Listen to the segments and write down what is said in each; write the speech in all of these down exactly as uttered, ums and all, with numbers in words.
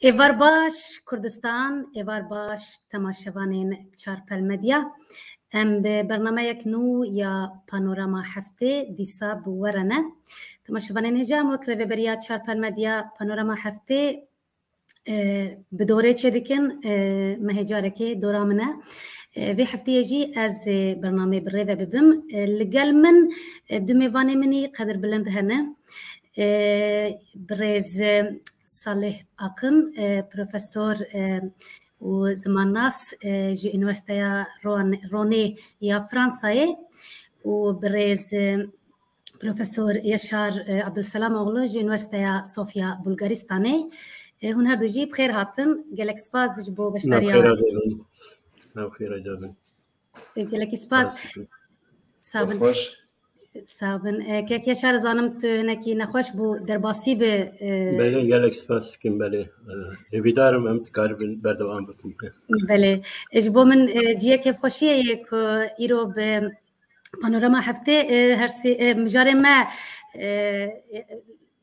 Êvar baş Kurdistan, êvar baş temaşevanên Çarpel Medya. Em bi bernameyek nû ya Panorama Heftê dîsa bi we re ne. Temaşevanên hêja, em wek rêveberiya Çarpel Medya Panorama Heftê, e, bi dorê çêdikin, e, mehê carekê dora min e. E, vê hefteyê jî ez, e, bernameyê bi rê ve bibim. E, li gel min, e, du mêvanê min î qedirbilind hene. E, birêz, e, Salih Akın, e, profesor, e, û zimannas, e, ji Unîversîteya Ron-, Ronê ya Fransayê û birêz, e, Profesor Yaşar, e, Abdulselam Oğlu ji Unîversîteya Sofya Bulgaristanê. E, hûn her du jî bi xêr hatin. Gelek spas ji bo beşdariya. Nav xêra bibin. Nav xêra cabin. E, gelekî spas. Spas. Sağ bin. Hoş. Sağ bin. E, kek Yaşar, zanim tu hinekî nexweş bû, derbasî bi, e, Belê, gelek spas dikim, belê. E, hêvîdar im em dikaribin berdewam bikin. Belê. E, ji bo min, e, cihê kêfxweşiyê ye ku îro bi Panorama Heftê, e, her sê, e, mijarê me, e, e,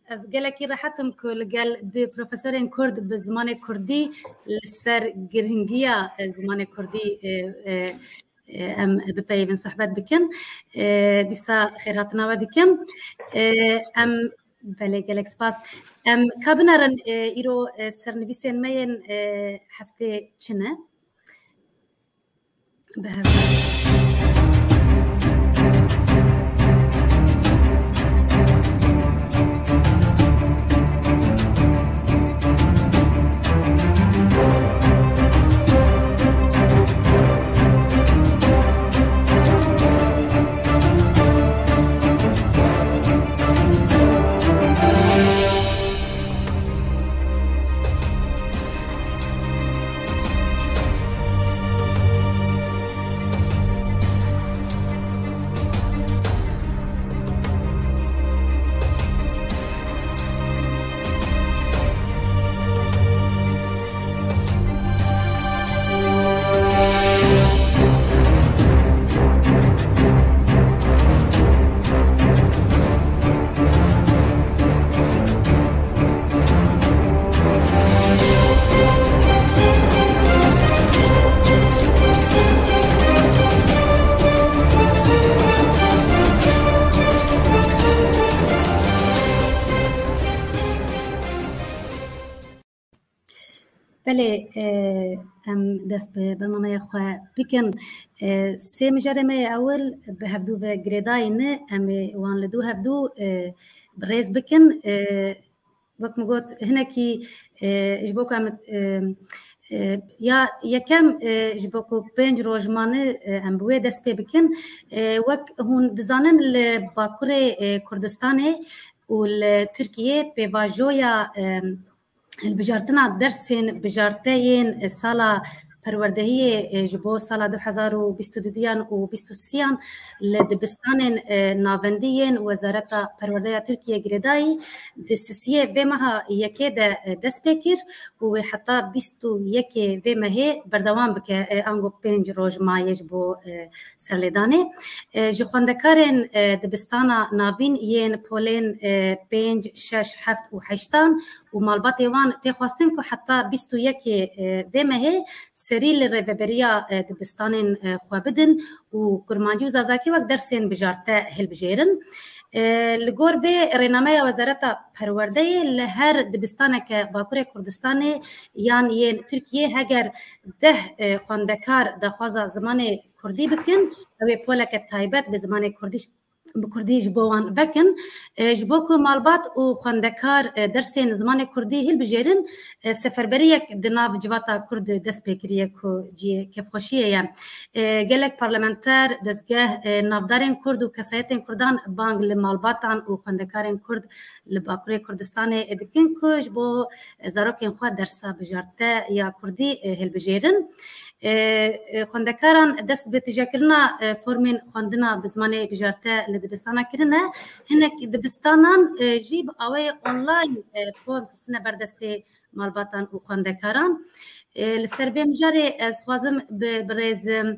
ez gelekî rehet im ku li gel du profesorên Kurd bi zimanê Kurdî li ser girîngiya, e, zimanê Kurdî, e, e, e, em bipeyivin, sohbet bikin. E, dîsa xêrhatina we dikim. E, em, belê, gelek spas. Em ka binerin, e, îro, e, sernivîsên me yên, e, heftê çi ne? Bi hev re. Belê, e, em dest bi bernameya xwe bikin. E, sê mijarê me yê ewil bi hevdû ve girêdayî ne, em ê wan li dû hevdû, e, bi rêz bikin. E, wek min got, hinekî, e, ji bo ku em, e, e, ya yekem, e, ji bo ku pênc roj mane, e, em bi wê dest pê bikin. E, wek hûn dizanin, li Bakurê, e, Kurdistanê û li Tirkiyê pêvajoya, e, hilbijartina dersên bijarte yên sala perwerdehiyê, e, ji bo sala du hezar û bîst û duyan û bîst û sêyan li dibistanên, e, navendî yên Wezareta Perwerdeya Tirkiye girêdayî, di sisiyê vê meha yekê de, e, dest pê kir û wê heta bîst û yekê vê mehê berdewam bike, e, ango pênc roj maye ji bo, e, serlêdanê. E, ji xwendekarên, e, dibistana navîn yên polên, e, pênc, şeş, heft û heştan û malbatê wan tê xwestin ku heta bîst û yekê, e, vê mehê serî li rêveberiya, e, dibistanên, e, xwe bidin û kurmancî û zazakî wek dersên bijarte hilbijêrin. E, li gor vê rênameya Wezareta Perwerdeyê li her dibistaneke Bakurê Kurdistanê yan yên Tirkiyê heger deh, e, xwendekar daxwaza zimanê Kurdî bikin, ew ê poleke taybet bi zimanê Kurdî, bi Kurdî ji bo wan vekin. E, ji bo ku malbat û xwendekar, e, dersên zimanê Kurdî hilbijêrin, e, seferberiyek di nav civata Kurd dest pê kiriye ku cihê kêfxweşiyê ye. E, gelek parlamenter, dezgeh, e, navdarên Kurd û kesayetên Kurdan bang li malbatan û xwendekarên Kurd li Bakurê Kurdistanê dikin ku ji bo zarokên xwe dersa bijarte ya Kurdî, e, hilbijêrin. E, e, xwendekaran dest bi tijekirina, e, formên xwendina bi zimanê bijarte li dibistana kirine. Hinek dibistanan, e, jî bi awayê online, e, form xistine ber destê malbatan û xwendekaran. E, li ser vê mijarê ez dixwazim bi, bi rêz,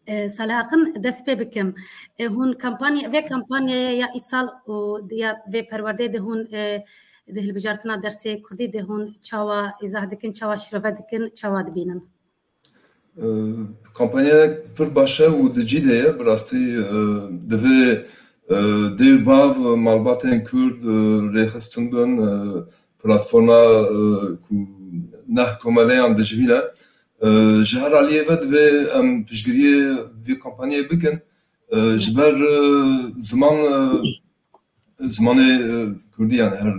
e, Salih Akın dest pê bikim. E, hûn kampanya, vê kampanyayê ya îsal û ya vê perwerdeyê de hûn, e, di hilbijartina dersê kurdî de hûn çawa îzah dikin, çawa şirove dikin, çawa dibînin? Kampanyanek pir baş e û di cî de ye. Bi rastî divê dê û bav, malbatên Kurd rêxistin bin, platforma ku neh komeleyan dijivîne. Ji her aliyê ve divê em piştgiriyê vî kampanyayê bikin. Ji ber ziman zimanê kurdî, yani her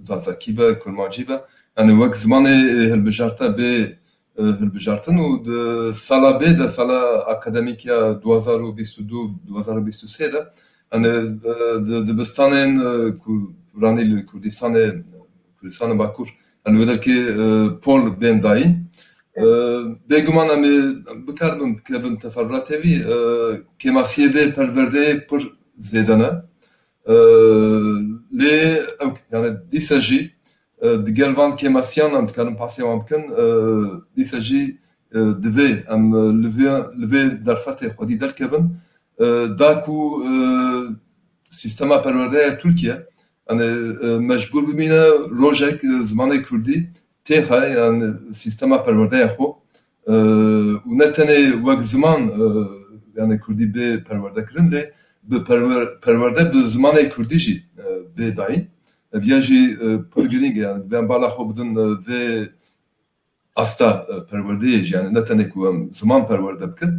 zazakî be, kurmancî be, yani wek zimanê hilbijarte bê hilbijartin û di sala bê de, sala akademîk ya du hazar û bîst û du, du hazar û bîst û sê de, yani di dibistanên ku ranî li Kurdistanê, Kurdistana Bakur, yani wê derkê pol bên dayîn. Bêguman em ê bikaribin bikevin teferruatê vî, kêmasiyê vê perwerdeyê pir zêde ne. Lê ew, yani dîsa jî di gel van kêmasiyan em dikarin pasê wan bikin, dîsa jî divê em li vê, li vê derfetê xwedî derkevin, da ku sîstema perwerdeya Tirkiye, yani mecbûr bimîne rojek zimanê kurdî têxe, yani sîstema perwerdeya xwe, û ne tenê wek ziman, yani kurdî bê perwerde kirin, lê bi perwer-, perwerde bi zimanê kurdî jî bê dayîn. Ev ya jî pir girîng e, yani divê em bala xwe bidin vê asta perwerdeyê jî, yani ne tenê ku em ziman perwerde bikin,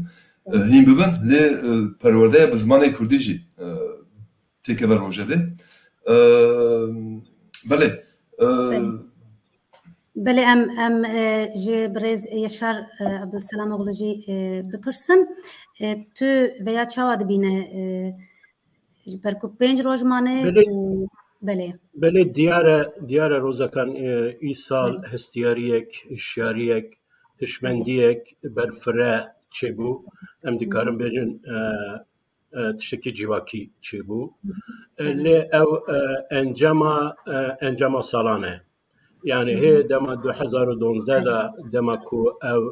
hîn bibin, lê perwerdeya bi zimanê kurdî jî têkeve rojevê. Belê. Belê, em, em ji birêz Yaşar Abdulselamoglu jî bipirsin. Tu veya çawa dibîne, ji ber ku pênc roj mane û belê. Belê, diyar e, diyar e Rozakan, îsal hestiyariyek, hişyariyek, hişmendiyek berfire çêbû. Em dikarin bêjin, tiştekî civakî çêbû. Lê ew encama, encama salan e. Yani hê dema du hezar û duwazdeh de, dema ku ew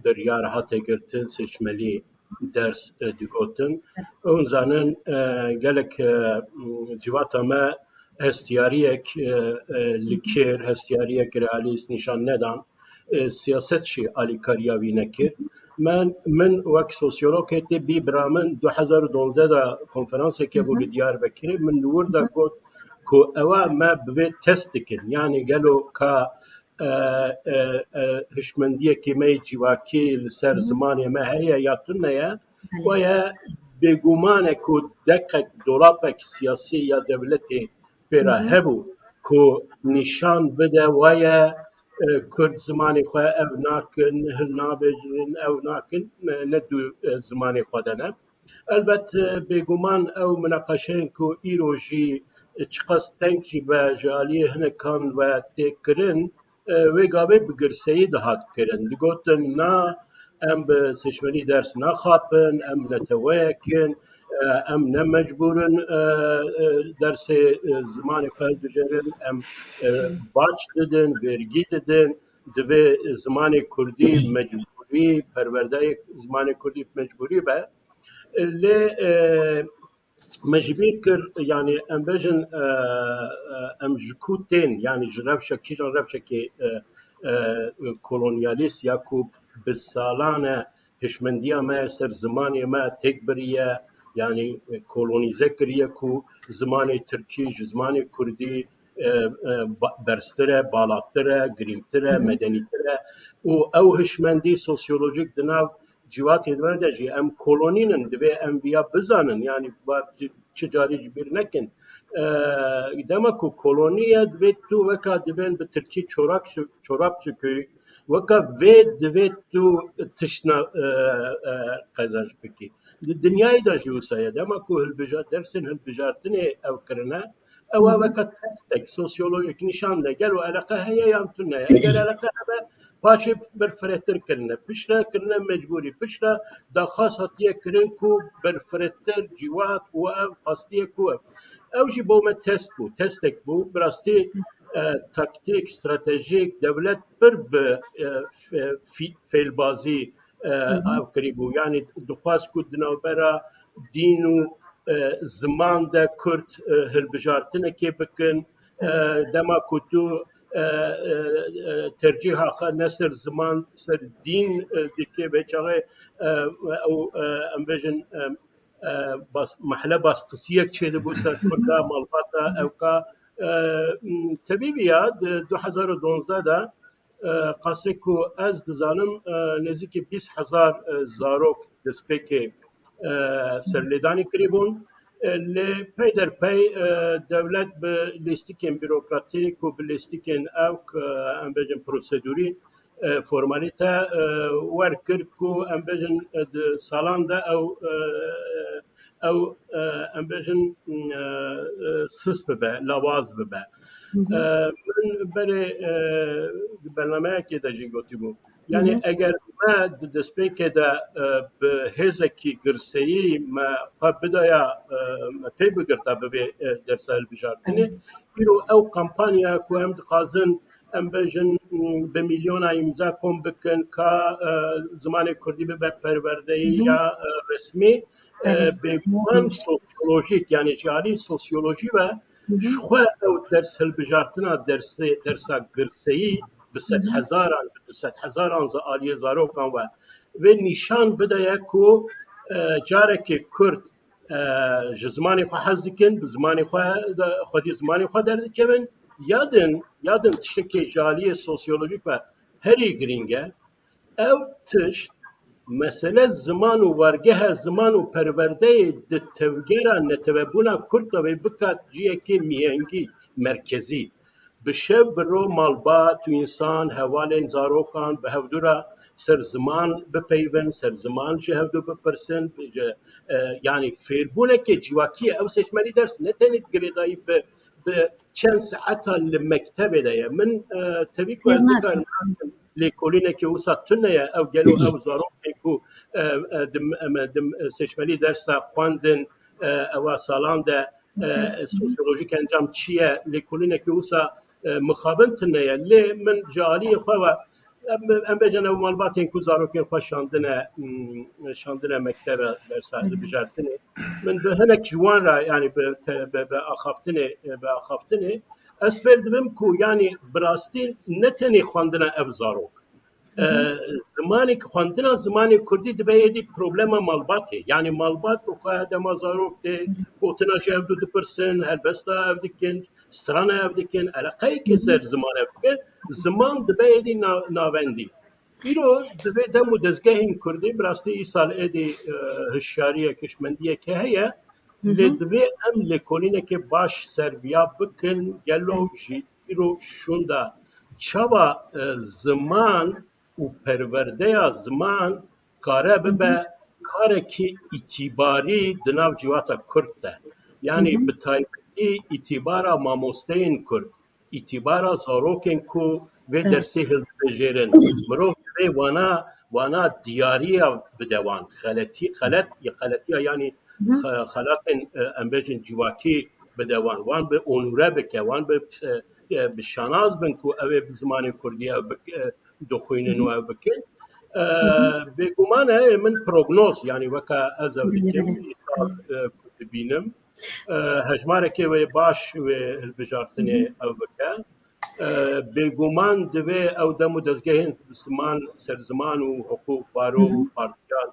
biryar hate girtin, seçmelî ders digotin. Hûn zanin, gelek civata me hestiyariyek li kêr, hestiyariyek realîst nîşan nedan. Siyaset jî alîkariya wî nekir. Min, min wek sosyologê tê bî bira min du hezar û duwazdeh de konferansekê bû li Diyarbekirê. Min li wir de got ku ewa me bi vê test dikin. Yani gelo ka hişmendiyekê me yê civakî li ser zimanê me heye ya tune ye, waya bêguman e ku deqek dolapek siyasî ya dewletê pê re hebû ku nîşan bide, waya Kurd zimanê xwe ew nakin, hilnabêjin, ew nakin, ne du zimanê xwe de ne. Elbet, bêguman ew minaqeşeyên ku îro jî çiqas teng jî be ji aliyê hinekan ve tê kirin, wê gavê bi girseyî dihat kirin. Digotin, na, em bi seçmenî ders naxapin, em neteweyek in, em ne mecbûr in dersê zimanê xwe hilbijerin, em bac didin, vergî didin, divê zimanê kurdî mecbûrî, perwerdeyê zimanê kurdî mecbûrî be. Lê me ji bîr kir, yani em bêjin, em ji ku tên, yani ji rewşa kîjan rewşekê kolonyalîst ya ku bi salan e hişmendiya me ser zimanê me têk biriye, yani kolonîze kiriye ku zimanê tirkî ji zimanê kurdî berstir e, balatir e, girîngtir e, medenîtir e û ew hişmendî sosyolojîk di nav cîvatê me de jî em kolonî nin, divê em viya bizanin, yanî çi carî ji bîr nekin. Dema ku kolonî ye, divê tu weka dibên bi tirkî çorak, çorap çikû, weka vê divê tu tiştna qezenc bikî. Di dinyayê de jî wisa ye. Dema ku hilbija-, dersên hilbijartinê ew kirine, ew a weke testek sosyolojik nîşan de gelo eleqe heye yan tune ye. Eger eleqe hebe, paşê berfirehtir kirine. Piştre kirine mecbûrî. Piştre daxwaz hatiye kirin ku berfirehtir ciwat û ev xastiye ku ev. Ew jî bo me test bû. Testek bû. Bi rastî, e, taktîk, stratejîk, dewlet pir bi, e, fe-, fî-, fêlbazî, e, ev kirî bû. Yanî dixwaz ku di navbera dîn û, e, ziman de Kurd, e, hilbijartinekê bikin, E, dema ku tu, e, e, e, tercîha xwe ne ser ziman, ser dîn, e, dike, vê çaxê, e, ew, e, em bêjin, e, e, bas-, mehle baskisiyek çêdibû ser Kurda, malbata, ewka, e, m, tevî viya di du hezar û duwazdeh de, e, qasê ku ez dizanim, e, nêzîkî bîst hezar, e, zarok destpêkê, e, serlêdanî kirîbûn. E, lê peyderpey, e, dewlet bi lîstikên bîrokratîk û bi lîstikên ewk, e, em bêjin prosedûrî, e, formalîte, e, wer kir ku em bêjin, e, di salan de ew, e, ew, e, em bêjin, e, e, sist bibe, lawaz bibe. E, min berê, e, di bernameyekê de jî gotîbû. Yanî eger me di destpêkê de, e, bi hêzekî girseyî me xwe bidaya, e, me pê bigirta bi vê, e, dersa hilbijartinê, îro ew kampanya ku em dixwazin, em bêjin, m, bi milyona îmza kom bikin ka, e, zimanê kurdî bibe perwerdeyî ya, e, resmî, e, bêguman sosyolojîk, yanî ji alî sosyolojî ve ji xwe ew ders hilbijartina dersê, dersa girseyî bi sedhezaran, bi du sed hezaran ji aliyê zarokan ve vê nîşan bidaye ku, e, carekê kurd, e, ji zimanê xwe hez dikin, bi zimanê xwe de, xwedî zimanê xwe derdikevin, ya din, ya din tiştekê ji aliyê sosyolojîk ve herî girîng e. Ew tişt, mesele ziman û wargeha ziman û perwerdeyê di tevgera netewebûna kurd de wê bikat cihekê mihengî, merkezî. Bi şev bi ro malbat û însan, hevalên zarokan bi hevdû re ser ziman bipeyvin, ser ziman ji hevdû bipirsin, ji, e, yanî fêrbûneke civakî ye. Ew seçmenî ders ne tenê girêdayî bi, bi çend saeta li mektebê de ye. Min, e, tevî ku ez nikarim lêkolîneke wisa tune ye. Ew gelo ew zarokê ku, e, e, dim, em, dim, e, seçmenî dersa xwendin, e, ewa salan de, e, sosyolojik encam çi ye? Lêkolîneke wisa, e, mixabin tune ye. Lê min ji aliyê xwe ve, em, em bêjin ew malbatên ku zarokên xwe şandine, mm, şandine mektebe dersa hilbijartinê. Min bi hinek ji wan re, yanî bi te-, bi, bi axaftinê, bi axaftinê, ez fêr dibim ku, yanî bi rastî ne tenê xwendina ev zarok. E, zimanê, xwendina zimanê kurdî dibe êdî problema malbatê. Yanî malbat bi xwe dema zarok tê, gotina ji hevdû dipirsin, helbesta ev dikin, strana ev dikin, eleqeyeke ser ziman ev dike, ziman dibe êdî na-, navendî. Îro divê dem û dezgehên kurdî, bi rastî îsal êdî, e, hişyariyeke, hişmendiyeke heye, lê divê em lêkolîneke baş ser viya bikin, gelo ji îro şûnda çawa, e, ziman û perwerdeya ziman kare bibe karekî îtîbarî di nav civata kurd de. Yanî bi taybetî îtîbara mamosteyên kurd, îtîbara zarokên ku vê dersê hildibijêrin. Mirov divê wana, wana diyariya bide wan. Xeletî, xelet, xeletiya yanî xe-, xelatên, e, em bêjin civakî bide wan. Wan bi onûre bike, wan bi, e, e, bi şanaz bin ku ew ê bi zimanê kurdî ew bik-, e, dixwînin û ew bikin. E, bêguman e, min prognoz, yanî weke ez ew dikim, îsal, e, ku dibînim, e, hejmarekê wê baş wê hilbijartinê ew bike. E, bêguman divê ew dem û dezgehên ziman, ser ziman û hiqûq, baro û partiyan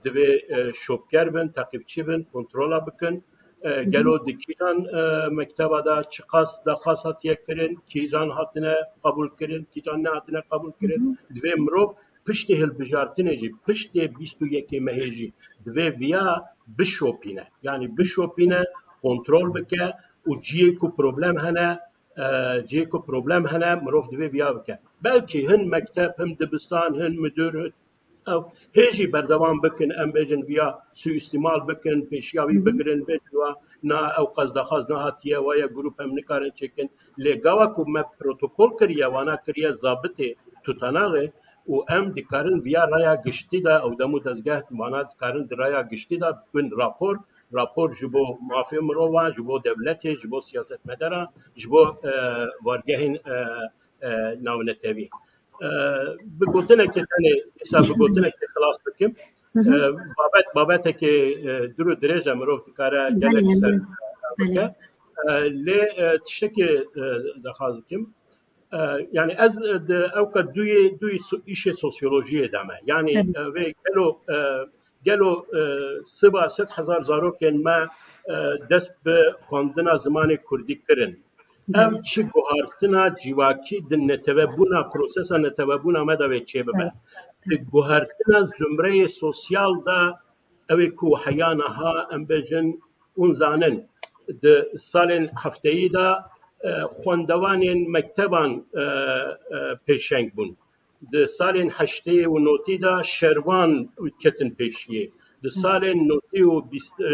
divê, e, şopker bin, teqîbçî bin, kontrola bikin. E, gelo di kîjan, e, mekteba de çiqas daxwaz hatiye kirin, kîjan hatine qebûl kirin, kîjan nehatine qebûl kirin. Divê mirov piştê hilbijartinê jî, piştê bîst û yekê mehê jî divê viya bişopîne. Yanî bişopîne, kontrol bike û ciyê ku problem hene, e, ciyê ku problem hene, mirov divê viya bike. Belkî hin mekteb, hin dibistan, hin midir, ew hê jî berdewam bikin, em bêjin viya suîstîmal bikin, pêşiya wî bigirin, bêjin wa na ew qas daxwaz nehatiye, wa ye grûp em nikarin çêkin. Lê gava ku me protokol kiriye, wana kiriye zabitê tutanaxê û em dikarin viya raya giştî de, ew dem û dezgeh wana dikarin di raya giştî de bin rapor, rapor ji bo mafê mirovan, ji bo dewletê, ji bo siyasetmedaran, ji bo, e, wargehên, e, e, navnetewî. E, bi gotinekê tenê, dîsa bi gotinekê xilas bikim. E, babet, babeteke, e, dur û dirêj e, mirov dikare gelek ser bike. E, lê, e, tiştekê, e, daxwaz dikim. E, yani ez, e, di ewka duyê, duyê so-, îşê sosyolojiyê de me. Yani, Evet. e, vê gelo, e, gelo, e, siba sed hezar zarokên me, e, dest bi xwendina zimanê kurdî kirin. Ev Evet. çi guhartina civakî di netewebûna, prosesa netewebûna me de vê çêbibe. Evet. Di guhartina zumreyê sosyal de ew ê ku heya niha em bêjin hûn zanin, di salên hefteyî de, e, xwendevanên mekteban, e, e, pêşeng bûn. Di salên heştê û notî de şervan ketin pêşiyê. Di salên notî û bîst, e,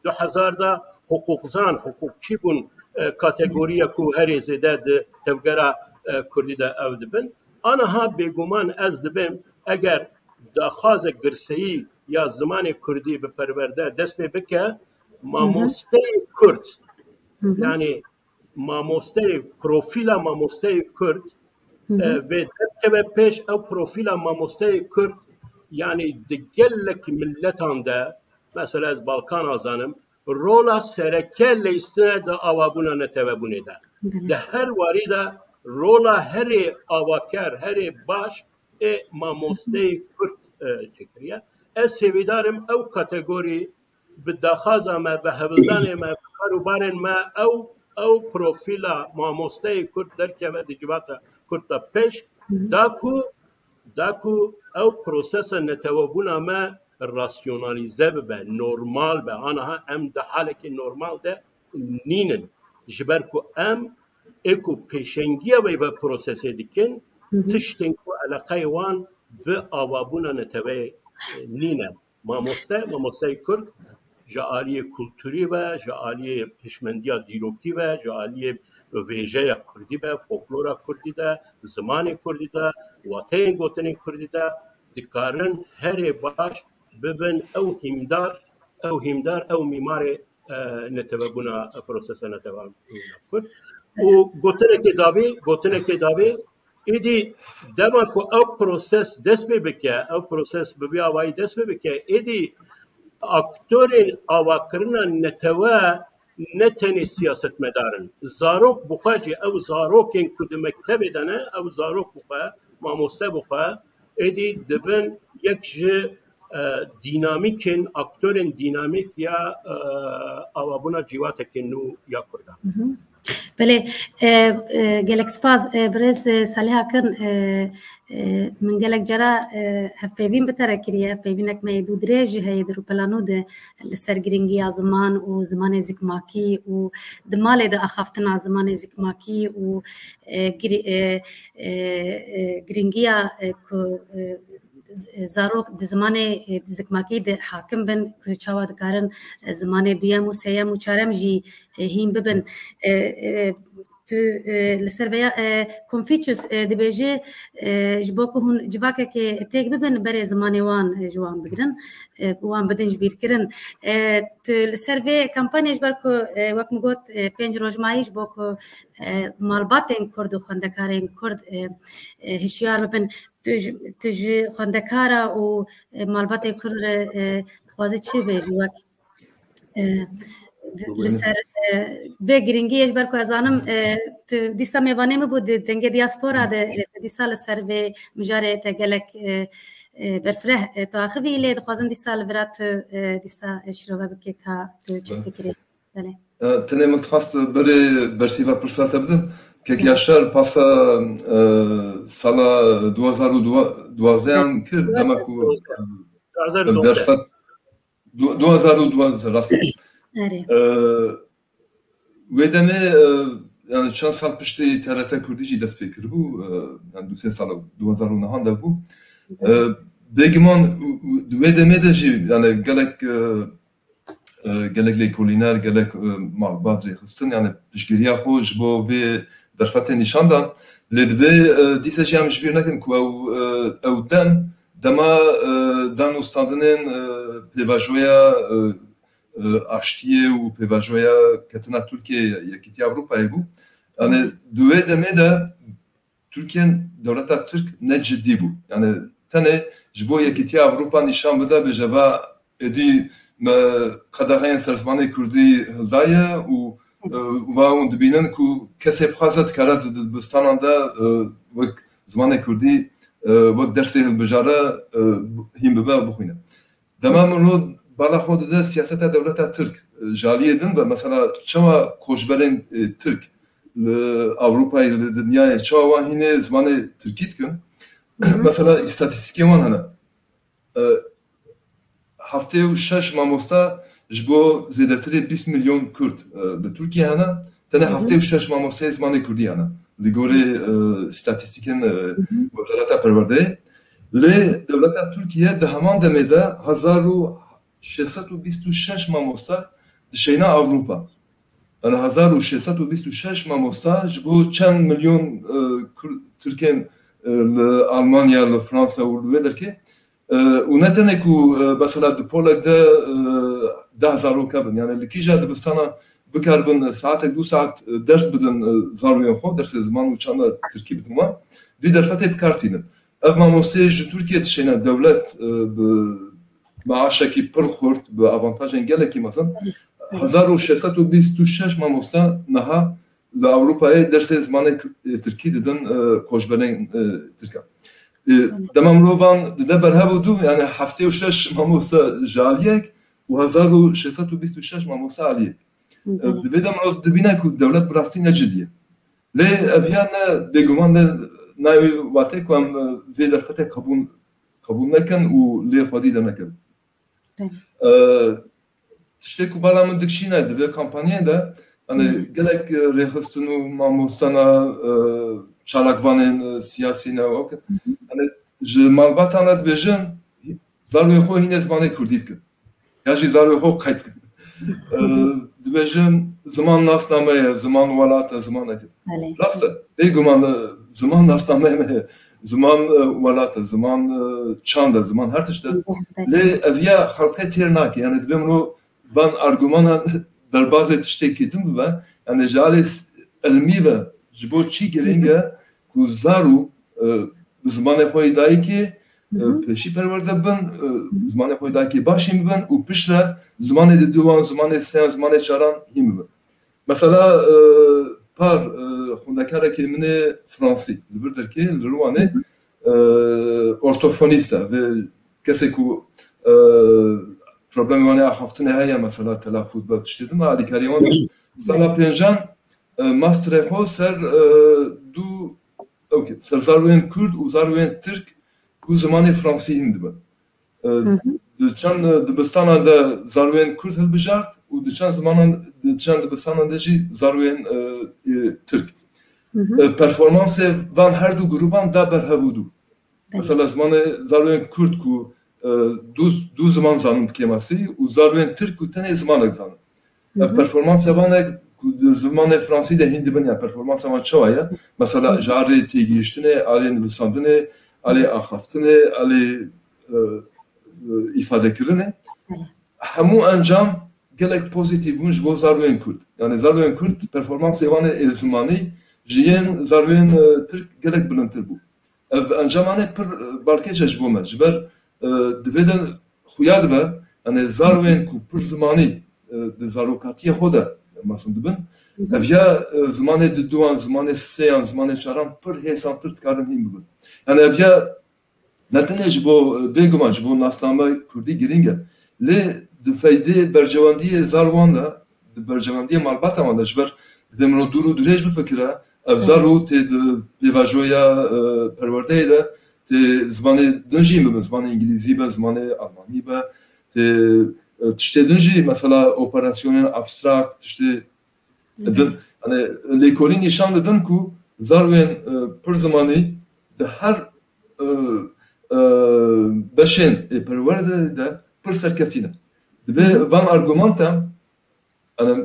du hezar de hiqûqzan, hiqûqçî bûn, e, kategoriya ku herê zêde di tevgera, e, kurdî de ew dibin. Aniha bêguman ez dibêm, eger daxwaze girseyî ya zimanê kurdî bi perwerde dest pê bike, mamosteyê kurd, Hı hı. yani mamosteyê, profîla mamosteyê kurd, Hı hı. e, vê derkeve pêş, ew profîla mamosteyê kurd, yani di gelek miletan de, mesela ez Balkan azanim, rola sereke leyistine di avabûna netewebûnê de. Belê. Di her warî de rola herê avaker, herê baş ê mamosteyê kurd, e, çêkiriye. Ez hêvîdar im ew kategorî bi daxwaza me, bi hevldanê me, bi karûbarên me ew, ew profîla mamosteyê kurd derkeve di civata kurd de pêş, Hı hı. da ku, da ku ew prosesa netewebûna me rasyonalîze bibe, normal be. Aniha em di halekî normal de nînin. Ji ber ku em ê ku pêşengiya vê ve prosesê dikin, Hı hı. tiştên ku eleqeyê wan bi avabûna neteweyê, e, nîne. Mamoste, mamosteyê kurd ji aliyê kulturî ve, ji aliyê hişmendiya dîrokî ve, ji aliyê vêjeya kurdî ve, folklora kurdî de, zimanê kurdî de, wateyên gotinên kurdî de dikarin herê baş bibin ew hîmdar, ew hîmdar, ew mîmarê, e, netewebûna, prosesa netewebûna kurd. Û gotinekê davî, gotinekê davî, êdî dema ku ew proses dest pê bike, ew proses bi vî awayî dest pê bike, êdî aktorên avakirina netewe ne tenê siyasetmedar in. Zarok bi xwe jî, ew zarokên ku di mektebê de ne, ew zarok bi xwe, mamoste bi xwe, êdî dibin yek ji, e, dînamîkên, aktorên dînamîk ya, e, avabûna cîwatekê nû ya Kurdan. Hı hı. Belê, e, e, gelek spas, e, birêz, e, Salih Akın, e, e, min gelek cara, e, hevpeyvîn bi te re kiriye, hevpeyvînek me yê dû dirêj jî heye di rûpela nû de li ser girîngiya ziman û zimanê zikmakî û di malê de axaftina zimanê zikmakî û, e, girî-, e, e, e, girîngiya, e, ku, e, z-, zarok di zimanê, e, di zikmakî de hakim bin, ku çawa dikarin, e, zimanê duyem û sêyem û çarem jî, e, hîn bibin. E, e, tu, e, li ser vêya, e, Confucius, e, dibêje, e, ji bo ku hûn civakekê têk bibin, berê zimanê wan, e, ji wan bigirin, e, wan bidin ji bîrkirin. E, tu li ser vê kampanyê ji ber ku, e, wek min got, e, pênc rojmayî ji bo ku, e, malbatên kurd û xwendekarên kurd, e, e, hişyar bibin. Tu ji, tu ji xwendekara û, e, malbatê kurd re, e, dixwaze çi bêjî wek, e, di-, li ser, e, vê giringiyê, ji ber ku ez zanim, e, tu dîsa mêvanê min bû di dengê diaspora de, e, tu dîsa li ser vê mijarê te gelek, e, e, berfireh, e, tu axivî, lê dixwazim dîsa li vira tu, e, dîsa, e, şirove bike ka tu çi Belê. fikirî. Belê. E, tenê min dixwest berê bersîva pirsa te bidim. Kek Hı. Yaşar pasa, e, sala du hezar û duwazdeh kir, dema ku, e, derfet du-, du hezar û duwazdeh, rast. Erê. E, wê demê, e, yani çend sal piştî T R T Kurdî jî dest pê kiribû, e, yani du sê sala, du hezar û neh de bû. E, bêguman, wê demê de jî, yani gelek, e, e, gelek lêkolîner, gelek, e, malbat rêxistin, yani piştgiriya xwe ji bo vê derfetê nîşan dan. Lê divê, e, dîsa jî em ji bîr nekin ku ew, e, ew dem, dema, e, dan û standinên, e, pêvajoya, e, e, aştiyê û pêvajoya ketina Tirkiyê Yekîtiya Ewropayê bû. Yani di wê demê de Tirkiye dewleta Tirk ne cidî bû. Yani tenê ji bo Yekîtiya Ewropa nîşan bide, bêje va êdî me qedexeyên ser zimanê kurdî hildaye û E, va hûn dibînin ku kesê bixwaze dikare di, di dibistanan de, e, wek zimanê kurdî, e, wek dersê hilbijare, e, hîn bibe û bixwîne. Dema mirov bala xwe dide siyaseta dewleta Tirk, e, ji aliyê din ve mesela çawa koçberên, e, Tirk li Ewropayê, li dinyayê çawa wan hînê zimanê Tirkî dikin? Hı hı. Mesela îstatîstîkê wan hene. E, heftê û şeş mamosta ji bo zêdetirê bîst milyon Kurd, e, li Tirkiye hene, tenê Hı hı. heftê û şeş mamosteyê zimanê Kurdî hene. Li gorê, e, statîstîkên, e, Hı hı. Wezareta Perwerdeyê. Lê dewleta Tirkiye di heman demê de hezar û şeş sed û bîst û şeş mamosta dişeyna Ewropa. Yani hezar û şeş sed û bîst û şeş mamosta ji bo çend milyon, e, Kur-, Tirkên, e, li Almanya, li Fransa û li wê derkê, e, û ne tenê ku, e, mesela di polek de, e, deh zarok hebin. Yani li kîja dibistana bikaribin, e, saetek, du saet, e, ders bidin, e, zarokên xwe, dersê ziman û çanda Tirkî bidin wan, vî derfetê bi kar tînin. Ev mamosteyê ji Tirkiye dişêne dewlet, e, bi maaşekî pir xurt, bi avantajên gelekî mezin. Hezar û şeş sed û bîst û şeş mamosta niha li Ewropayê dersê zimanê Ku-, e, Tirkî didin, e, koçberên, e, Tirkan. E, dema mirovan dide ber hev û du, yani heftê û şeş mamosta ji aliyek û hezar û şeş sed û bîst û şeş mamosta aliyek. E, Belê. Di vê de mirov dibîne ku dewlet bi rastî ne cidî ye. Lê ev ya ne bêguman ne nayê watê ku em, e, vê derfetê qebûl, qebûl nekin û lê xwedî dernekin. Belê. E, tiştê ku bala min dikişîne di vê kampanyayê de, yani Hı. gelek, e, rêxistin û mamostana, e, çalakvanên, e, siyasî ne wek. Hı hı. Yani ji malbatan re dibêjin, zarokê xwe hînê zimanê Kurdî bikin. Ya jî zarokê xwe qeyd bikin. E, dibêjin ziman nasname ye, ziman welat e, ziman etê. Belê. Rast e. Bêguman, e, ziman nasname ye, ziman, e, welat e, ziman, e, çand e, ziman her tişt e. Belê. Lê ev ya xelkê têr nake. Yani divê mirov van argumanan derbazê tiştekî din bibe. Yani ji alê s-, ilmî ve ji bo çi girîng e ku zarok, e, bi zimanê xwe yê dayikê, e, Hı hı. pêşî perwerde bin, e, Hı hı. zimanê xwe yê dayikê baş hîn bibin û piştre zimanê diduyan, zimanê sêyan, zimanê çaran hîn bibin. Mesela, e, par, e, xwendekarekê min ê Fransî, li vir derkê, li Rûwanê, Hı hı. e, ortofonîst e. Vê kesê ku, e, problemê wan ê axaftinê heye, mesela telafûz be tiştê din, alîkariyê wan de. Sala pêncan, e, masterê xwe ser, e, du, ok, ser zarokên Kurd û zarokên Tirk ku zimanê Fransî hîn dibin. E, Hı hı. di çend dibistanan de zarokên Kurd hilbijart û di çend zimanan, di çend dibistanan de jî zarokên, e, e, Tirk. Hı hı. E, performansê van her du grûban da ber hev û du. Belê. Mesela zimanê zarokên Kurd ku, e, du, du ziman zanin bi kêmasî û zarokên Tirk ku tenê zimanek zanin. Hı hı. Ev performansa van e ku di zimanê Fransî de hîn dibin, ya performansa van çawa ye? Mesela Hı hı. ji alê têgihiştinê, alê nivîsandinê, alê axaftinê, alê, e, e, îfadekirinê. Belê. Hemû encam gelek pozîtîf bûn ji bo zarokên Kurd. Yani zarokên Kurd performansê wan ê zimanî ji yên zarokên, e, Tirk gelek bilindtir bû. Ev encamane pir, e, balkêş e ji bo me. Ji ber, e, divê de xuya dibe, yani zarokên ku pir zimanî, e, di zarokatiyê xwe de mezin dibin, Hı hı. ev ya, e, zimanê diduyan, zimanê sêyan, zimanê çaran pir hêsantir dikarin hîn bibin. Yani ev ya ne tenê ji bo, e, bêguman ji bo nasname Kurdî girîng e. Lê di feydê berjewendiyê zarwan de, di berjewendiyê malbata wan de, ji ber divê mirov dûr û dirêj bifikire, ev Evet. zaro tê di pêvajoya, e, perwerdeyê de tê zimanê din jî bibe, zimanê îngilîzî be, zimanê almanî be, tê, e, tiştê din jî, mesela operasyonên abstrakt, tiştê Evet. din, yani lêkolîn nîşan didin ku zarwên, e, pir zimanî di her, e, e, beşên, e, perwerdeyê de pir serkeftî ne. Divê Hı hı. van argumenta, yani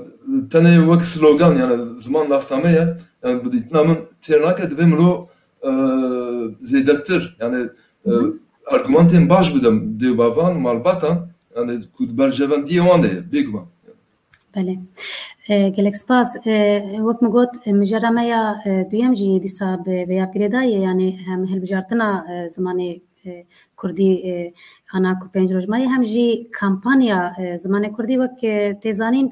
tenê wek slogan, yani ziman nasname ye, yani bi dîtina min têr nake, divê mirov, e, zêdetir, yani, e, Hı hı. argumentên baş bidem dê û bavan, malbatan, yani ku di berjewendiyê wan de ye, bêguman. Belê. E, gelek spas. E, wek min got, e, mijara me ya, e, duyem jî dîsa bi vêya girêdayî ye, yani hem hilbijartina, e, zimanê e, Kurdî, e, ana ku pênc roj mayî, hem jî kampanya, e, zimanê Kurdî wek, e, tê zanîn,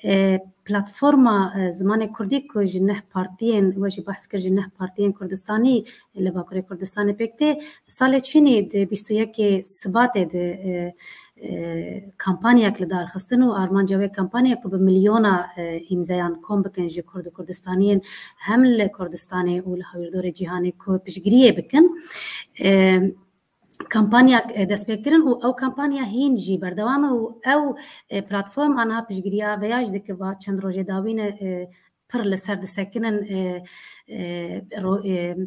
e, platforma, e, zimanê Kurdî ku ji neh partiyên, we jî behs kir, ji neh partiyên Kurdistanî li Bakurê Kurdistanê pêk tê, salê çûnî di bîst û yekê Sibatê de, e, e, kampanyek li dar xistin û armanca wê kampanya ku bi milyona, e, îmzeyan kom bikin ji Kurd û Kurdistaniyên hem li Kurdistanê û li hawirdorê cîhanê ku piştgiriyê bikin. E, kampanyak, e, dest pê kirin û ew kampanya hîn jî berdewam e û ew, e, platform aniha piştgiriya veya ji dike va çend rojê dawî ne, e, pir li ser disekinin, e, e, ro-, e,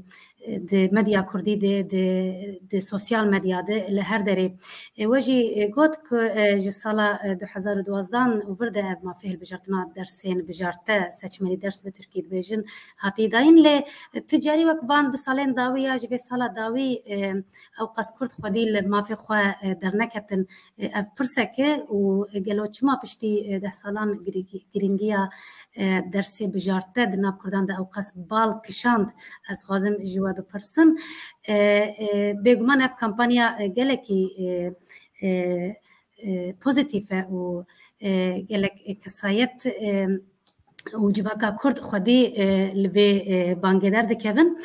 e, di medya kurdî de, di, di sosyal medya de, li her derê. E, we jî, e, got ku, e, ji sala, e, du hezar û duwazdeh û vir de ev mafê hilbijartina dersên bijarte, seçmeli ders bi tirkî dibêjin, hatî dayîn, lê, e, tu carî wek van du salên dawî ya ji vê sala dawî, e, ew qas kurd xwedî li mafê xwe, e, derneketin. E, ev pirsek e û gelo çima piştî, e, deh salan girî-, girîngiya, e, dersê bijarte di nav kurdan de ew qas bal kişand? Ez dixwazim ji we bipirsim. E, e, bêguman ev kampanya, e, gelekî, e, e, e, pozîtîf e û, e, gelek, e, kesayet, e, û civaka kurd xwedî, e, li vê, e, bangê derdikevin.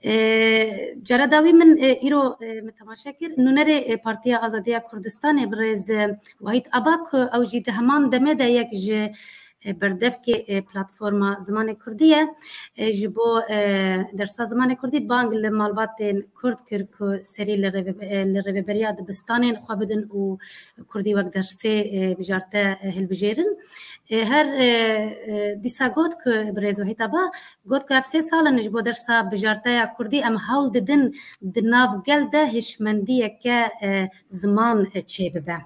E, cara dawî min, e, îro, e, min temaşe kir. Nûnerê, e, Partiya Azadiya Kurdistanê birêz, e, Wahîd Aba ku ew jî di heman demê de yek ji, e, berdevkê, e, platforma zimanê kurdî ye. E, ji bo, e, dersa zimanê kurdî bang li malbatên kurd kir ku serî li rêve-, e, li rêveberiya dibistanên xwe bidin û kurdî wek dersê, e, bijarte, e, hilbijêrin. E, her, e, e, dîsa got ku birêz Wahîd Aba got ku ev sê sal in ji bo dersa bijarteya kurdî em hewl didin di nav gel de hişmendiyeke, e, ziman, e, çêbibe.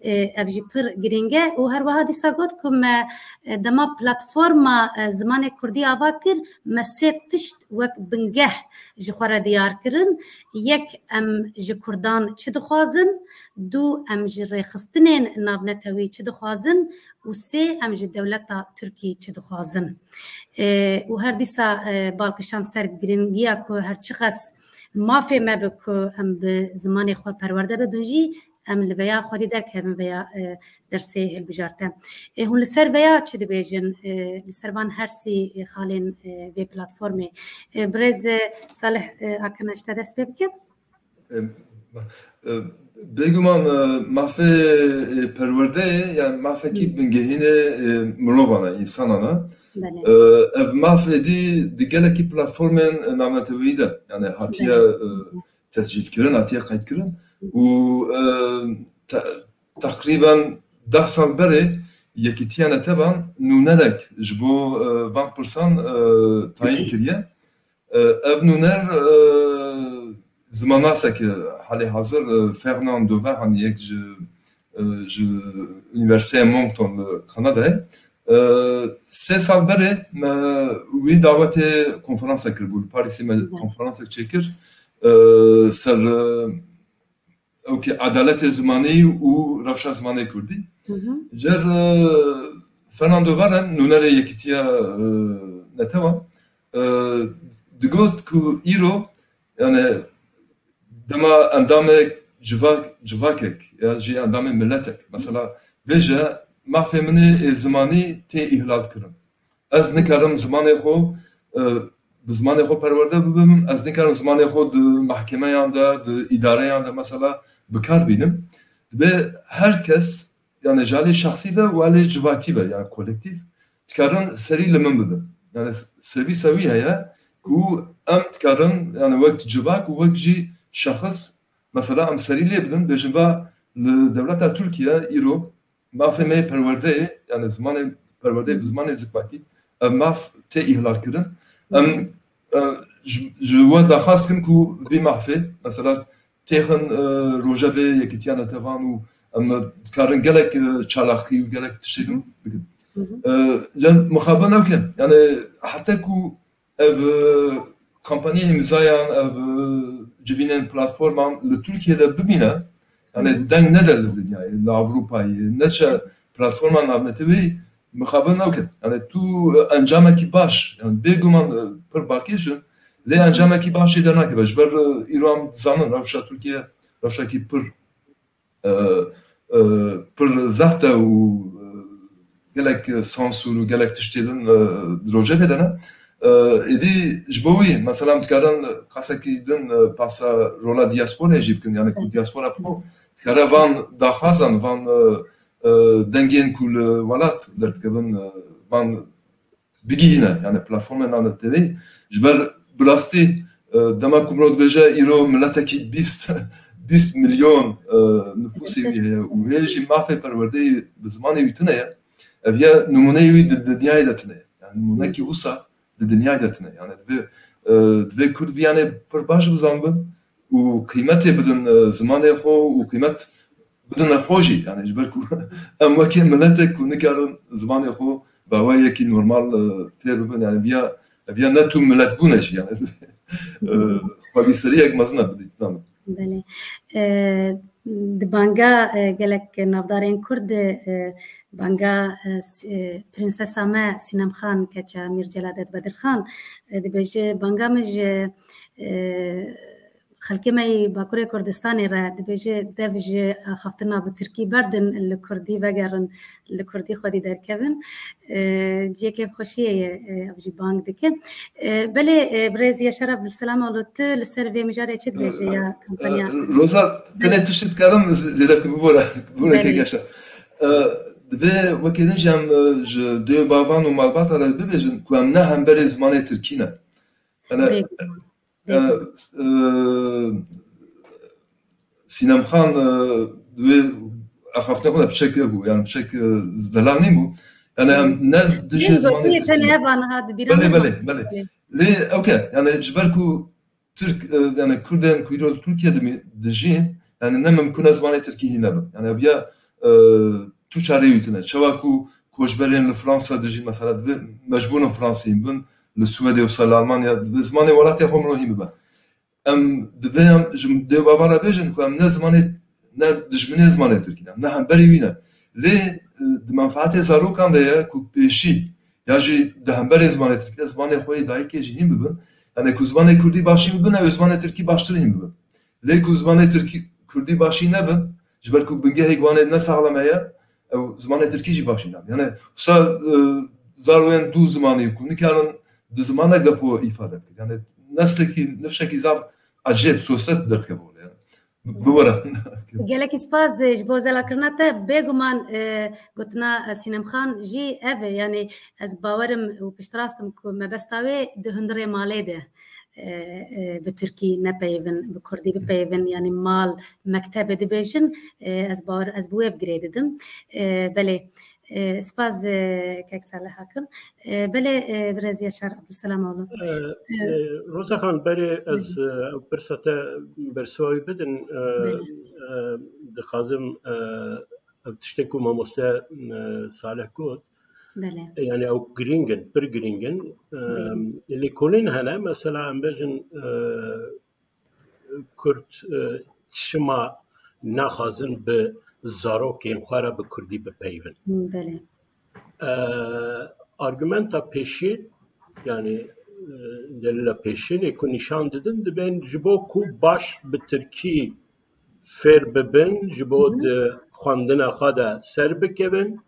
E, ev jî pir girîng e û her wiha dîsa got ku me, e, dema platforma, e, zimanê kurdî ava kir, me sê tişt wek bingeh ji xwe re diyar kirin. Yek, em ji kurdan çi dixwazin? Du, em ji rêxistinên navnetewî çi dixwazin? Û sê, em ji dewleta Tirkî çi dixwazin? E, û her dîsa, e, bal kişand ser girîngiya ku her çiqas mafê me bi ku em bi zimanê xwe perwerde bibin jî, em li veya xwedî derkevin veya, e, dersê hilbijarte. E, hûn li ser veya çi dibêjin? E, li ser van her sî, e, xalên, e, vê platformê. E, birêz, e, Salih, e, Akana, ji te dest pê bikim. E, e, bêguman, e, mafê, e, perwerdeyê, yani mafekî Hı. bingehînê, e, mirovan e, însanan e. Belê. E, ev maf êdî di gelekî platformên, e, navneteweyî de, yani hatiye, Belê. e, tescîlkirin, hatiye qeydkirin û, e, te-, teqrîben deh sal berê Yekîtiya Netevan nûnerek ji bo, e, van pirsan, e, tayîn kiriye. E, ev nûner, e, zimannasek e, halê hazir, e, Fernand Dovahan, yek ji, e, ji Unîversîteya Moncton li Kanadayê. E, sê sal berê me wî dawetê konferansa kiribû. Li Parîsê me Hı. konferansek çêkir. E, ser, e, ew ki edaletê zimanî û rewşa zimanê kurdî. Hı hı. Cer, e, Fernando Varen, nûnerê Yekîtiya, e, Netewa, e, digot ku îro, yani, dema endamê civak-, civakek ya jî endamê miletek, mesela, bêje, mafê min ê zimanî tê îhlal kirin. Ez nikarim zimanê xwe, e, bi zimanê xwe perwerde bibim, ez nikarim zimanê xwe di mehkemeyan de, di îdareyan de mesela bi kar bînim. Dibe her kes, yani ji alî şexsî ve û alî civakî ve, yani kolektîf, dikarin serî li min bidin. Yani servîsa wî heye ku em dikarin, yani wek civak û wek jî şexs, mesela em serî lê bidin, bêjin va li dewleta Tirkiye îro mafê me yê perwerdeyê, yani zimanê perwerdeyê bi zimanê zikmakî, ev maf tê îhlal kirin. Em, e, ji, ji we daxwaz kin ku vî mafê, mesela têxin, e, rojevê Yekîtiya Netevan û em dikarin gelek, e, çalakî û gelek tiştê din bikin. Hı hı. E, yani mixabin ew ke, yani heta ku ev, e, kampanyayê îmzayan, ev, e, civînên platforman li Tirkiye de bimîne, yani Hı hı. deng nede li dinyayê, li Ewropayê, neçe platforma navnetewî mixabin ew ke. Yani tu, e, encamekî baş, yani bêguman, e, pir balkêş in, Lê encamekî baş jê dernakeve. Ji ber, e, îro em dizanin rewşa Tirkiye rewşekî pir, e, e, pir zext e û, e, gelek sansûr û gelek tiştê din, e, di rojevê de ne. E, êdî ji bo wî, mesela, em dikarin qasekî din, e, behsa rola diasporayê jî bikin, yani ku diaspora xwe dikare van daxwazan, van, e, e, dengên ku li welat derdikevin, e, van bigihîne, yani platformên navneteweyî. Ji ber bi rastî, e, dema ku mirov dibêje îro miletekî bîst, bîst milyon, e, nifûsê wî heye û hê jî mafê perwerdeyê bi zimanê wî tune ye. Ev ya nimûneyê wî di dinyayê de tune ye. Yani nimûnekî wisa di dinyayê de tune. Yani divê, e, divê Kurd vî yanê pir baş bizanbin û qîmetê bidin, e, zimanê xwe û qîmet bidine xwe jî. Yani ji ber ku em wekî miletek ku nikarin zimanê xwe bi awayekî normal, e, fêr bibin. Yani viya, viya ne tu miletbûn e jî. Yani, e, xwevîseriyek mezin e bi dîtina min. Belê. E, di banga, e, gelek navdarên Kurd de, e, banga, e, s-, e, Prinsesa me Sînem Xan, keça Mîr Celadet Bedirxan, e, dibêje, banga min ji, e, xelkê me yî Bakurê Kurdistanê re dibêje, dev ji axaftina bi tirkî berdin, li kurdî vegerin, li kurdî xwedî derkevin. E, cihê kêfxweşiyê ye, e, ev jî bang dike. E, belê, e, birêz Yaşar Abdulselam Alo, tu li ser vê mijarê çi dibêjî ya kampanya? E, Roza, tenê tişt dikarim zêde bibore, bibore Belê. kêkeşe. E, divê wekî din jî em, e, ji dê bavan û malbata re bibêjin ku em ne hemberê zimanê tirkî ne. Yani, Bêguman. e, Bêguman. e, Sînem Xan, e, wê axaftina xwe de piçek bû, yani piçek, e, zelal nîn bû. Yani em ne dijî Neyse, zimanê niye Tirkî ne. Tenê ev aniha di bîra Belê, me belê, ma. belê. Belê. Lê, okey, yani ji ber ku Tirk, e, yani Kurdên ku îro li Tirkiye dimî-, dijîn, yani ne mimkun e zimanê Tirkî hîn nebin. Yani ev ya, e, tu çareyê wî tune. Çawa ku koçberên li Fransa dijîn, mesela divê mecbûr in Fransî hîn bin, li Swedê wisa li Almanya, divê zimanê welatê xwe mirov hîn bibe. Em divê em ji dê û bavan re bêjin ku em ne zimanê, ne dijminê zimanê Tirkî ne, em ne hemberî wî ne. Lê, e, di menfaetê zarokan de ye ku pêşî ya jî di hemberê zimanê Tirkî de zimanê xwe yê dayikê jî hîn bibin. Yani ku zimanê Kurdî başî bibin, ew ê zimanê Tirkî baştir hîn bibin. Lê ku zimanê Tirkî, Kurdî başî nebin, ji ber ku bingehê wan ê ne saxlem heye, ew zimanê Tirkî jî başî nabin. Yani wisa, e, zaroyên du zimanî ku nikarin di zimanek de xwe îfade bikin. Yani neslekî, nifşekî zaf ecêb, sosret derdikeve holê. Yani. Bi-, bibore. Gelekî spas, e, ji bo zelakirina te. Bêguman, e, gotina, e, Sînem Xan jî ev e. Yani ez bawerim û piştrast im ku mebesta wê di hundirê malê de, e, e, bi tirkî nepeyivin, bi kurdî bipeyivin, yani mal, mektebê dibêjin, e, ez bawer, ez bi wê ev girê didim. E, belê, e, spas, e, kek Salih Hakim. E, belê, e, birêz Yaşar Abdulselam Oğlu. E, Tu- e, Roza Xan, berê ez, Belê. e, ew pirsa te bersiva wî bidin, e, Belê. e, dixwazim, e, ev tiştê ku mamoste, e, Salih got, Belê. Yani ew girîng in, pir girîng in. Belê. Em, lêkolîn hene, mesela em bêjin, e, Kurd, e, çima naxwazin bi zarokên xwe re bi kurdî bipeyivin? Belê. E, argumenta pêşî, yani, e, delîla pêşînê ku nîşan didin, dibên ji bo ku baş bi tirkî fêr bibin, ji bo Hı hı. di xwendina xwe de ser bikevin.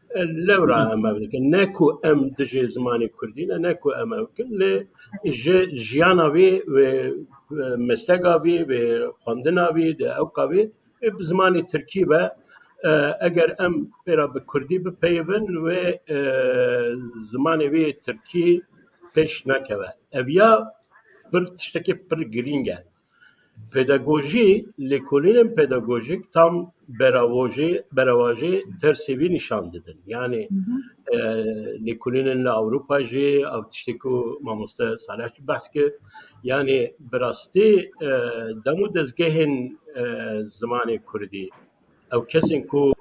E, lewra Hı. em ev dikin. Ne ku em dijê zimanê kurdî ne, ne ku em ev dikin, lê ji jiyana wî, wê, e, mesleka wî, wê xwendina wî, di ewka wî, wê bi zimanê tirkî be. E, eger em pêra bi kurdî bipeyivin, wê, e, zimanê wî tirkî pêş nekeve. Ev ya pir tiştekî pir girîng e. Pedagojî, lêkolînên pedagojîk tam beravojî, beravajî tersê vî nîşan didin. Yani, Hı hı. e, lêkolînên li Ewropa jî, ew tiştê ku mamoste Salih jî behs kir, yani bi rastî, e, dem û dezgehên, e, zimanê kurdî, ew kesên ku,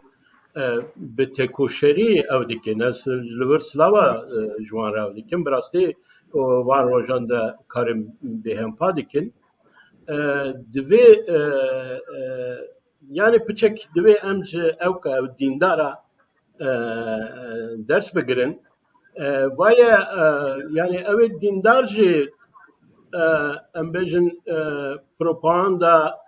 e, bi têkoşerî ew dikin, ez li vir silava, e, ji wan re ew dikim, bi rastî, o, van rojan de karin bêhempa dikin. E, divê, e, e, yani piçek divê em ji ewka ew dîndara, e, ders bigirin. E, vaye, e, yani ew ê dîndar jî e, em bêjin, e, propaganda,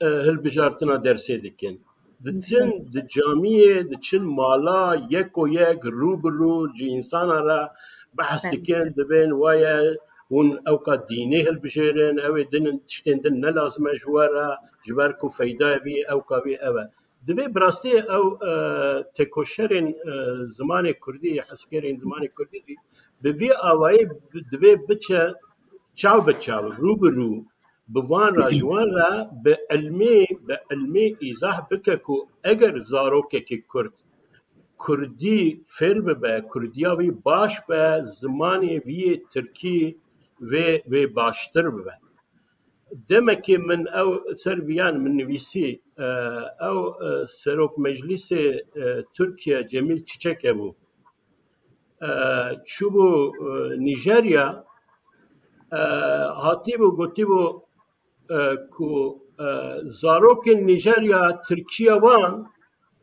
e, hilbijartina dersê dikin. Diçin di camiyê, diçin mala, yeko yek, rû bi rû ji însana re behs dikin, dibên waye hûn ewka dînê hilbijêrin, ew ê din tiştên din ne lazim e ji we re, ji ber ku feyda vî, ewka vî ew e. Divê bi rastî ew, e, têkoşerên, e, zimanê kurdî, hezkêrên zimanê kurdî jî bi vî awayî bi-, divê biçe çav bi çav, rû bi rû, bi van re, ji wan re bi ilmê, bi ilmê îzah bike ku eger zarokekî kurd kurdî fêr bibe, kurdiya wî baş be, zimanê wî yê tirkî wê, wê baştir bibe. Demekê min ew ser viyan min nivîsî, e, ew, e, Serok Meclîsê, e, Tirkiye Cemîl Çiçek hebû. E, çûbû, e, Nîjerya, e, hatîbû gotîbû, e, ku, e, zarokên Nîjerya tirkiya wan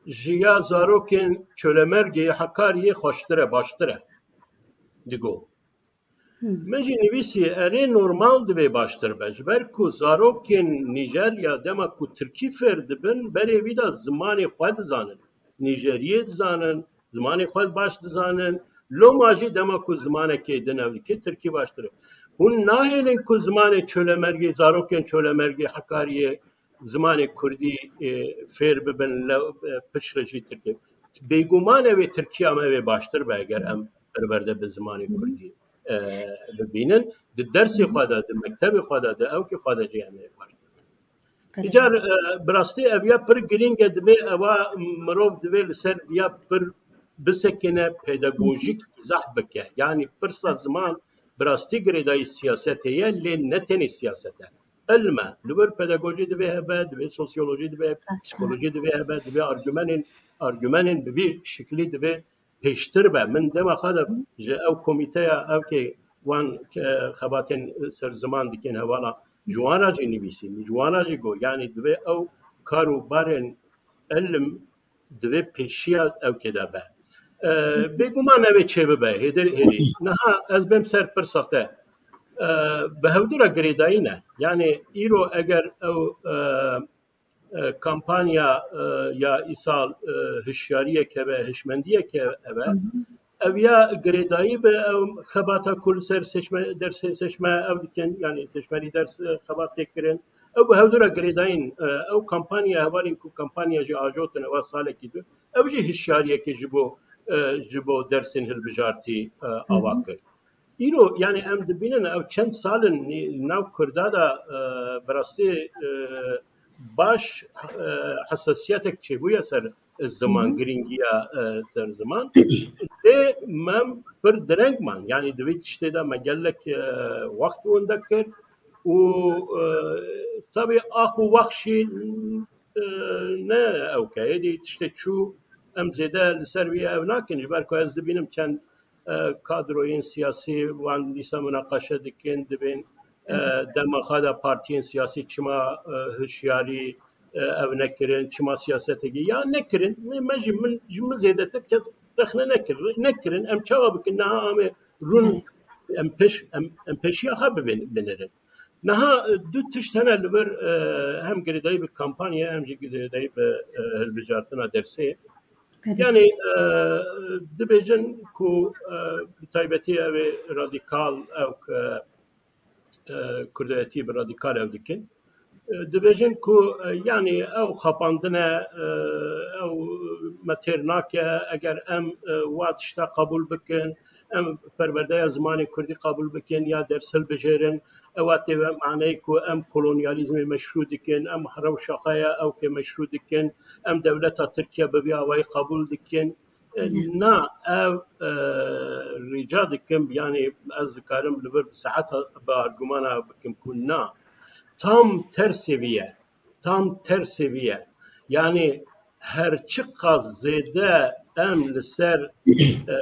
ji ya zarokên Çolemergê, Hakariyê xweştir e, baştir e. Digo. Min jî nivîsî, erê normal divê baştir be. Ji ber ku zarokên Nîjerya dema ku tirkî fêr dibin, berê wî de zimanê xwe dizanin. Nîjeriyê dizanin, zimanê xwe baş dizanin. Loma jî dema ku zimanekê din ew dike, tirkî baştir e. Hûn nahêlin ku zimanê Çolemergê, zarokên Çolemergê, Hekariyê, zimanê kurdî, e, fêr bibin, le, e, piştre jî tirkî. Bêguman ew ê Tirkiya me wê baştir be eger em perwerde bi zimanê kurdî, e, bibînin. Di dersê xwe de, di mektebê xwe de, di ewkê xwe de jî em ê baştir bin. Îcar, e, bi rastî ev ya pir girîng e, divê ewa mirov divê li ser ya pir bisekine, pedagojîk îzah bike. Yanî pirsa ziman bi rastî girêdayî siyasetê ye, lê ne tenê siyaset e. Ilm e. Li wir pedagojî divê hebe, divê sosyolojî divê, psikolojî divê hebe, divê argumenên, argumenên bi vî şiklî divê pêştir be. Min dema xwe de ji ew komîteya ew kê wan ke xebatên ser ziman dikin hevala ji wan re jî nivîsî. Min ji wan re jî got, yanî divê ew kar û barên ilm divê pêşiya ew kê de be. E, bêguman ew ê çêbibe, hêdir hêdî. Niha ez bêm ser pirsa te. E, bi hevdû re girêdayî ne. Yanî îro eger ew, e, e, kampanya, e, ya îsal, e, hişyariyek hebe, hişmendiyek hebe, ev ya girêdayî bi ew xebata ku li ser seçme, dersê seçme ew dikin, yanî seçmenî ders, e, xebat tê kirin. Ew bi hevdû re girêdayîn, e, ew kampanya hevalên ku kampanya jî ajotin ewa salekî du, ew jî hişyariyekê ji bo, e, ji bo dersên hilbijartî, e, ava kir. Îro, yanî em dibînin ew çend sal in nî-, nav Kurda de, e, bi rastî, e, baş, e, hesasiyetek çêbûye ser ziman, girîngiya, e, ser ziman. Lê me pir direng man. Yanî di vê tiştê de me gelek, e, wext wende kir û, e, tabî ax û wax jî, e, ne ewke. Êdî tiştê çû em zêde li ser wî ev nakin. Ji ber ku ez dibînim çend, e, kadroyên siyasî wan dîsa munaqeşe dikin, dibên, e, dema xwe de partiyên siyasî çima, e, hişyarî, e, ev nekirin, çima siyasetekî ya nekirin. Me, me jî min, ji min zêdetir kes rexne nekir, nekirin. Em çawa bikin? Niha em ê rûn, em pêş, em, em pêşiya xwe bibin-, binirin. Niha, e, du tişt hene li vir, e, hem girêdayî bi kampanya, hem jî girêdayî bi, e, hilbijartina dersê. Belê. Yanî, e, dibêjin ku, e, bi taybetî ew ê radîkal, ew ke, e, kurdayetî bi radîkal ew dikin. E, dibêjin ku, e, yanî ew xapandin e, e, ew me têr nake, eger em, e, wa tişta qebûl bikin, em perwerdeya zimanê kurdî qebûl bikin ya ders hilbijêrin, ewa tê ve maneyê ku em kolonyalîzmê meşrû dikin, em rewşa xwe ya ewkê meşrû dikin, em dewleta Tirkiye bi vî awayî qebûl dikin. E, na, ev, e, rica dikim, yanî ez dikarim li vir bi saeta bi argumana bikim ku na. Tam tersê vî ye. Tam tersê vî ye. Yanî her çiqas zêde em li ser, e,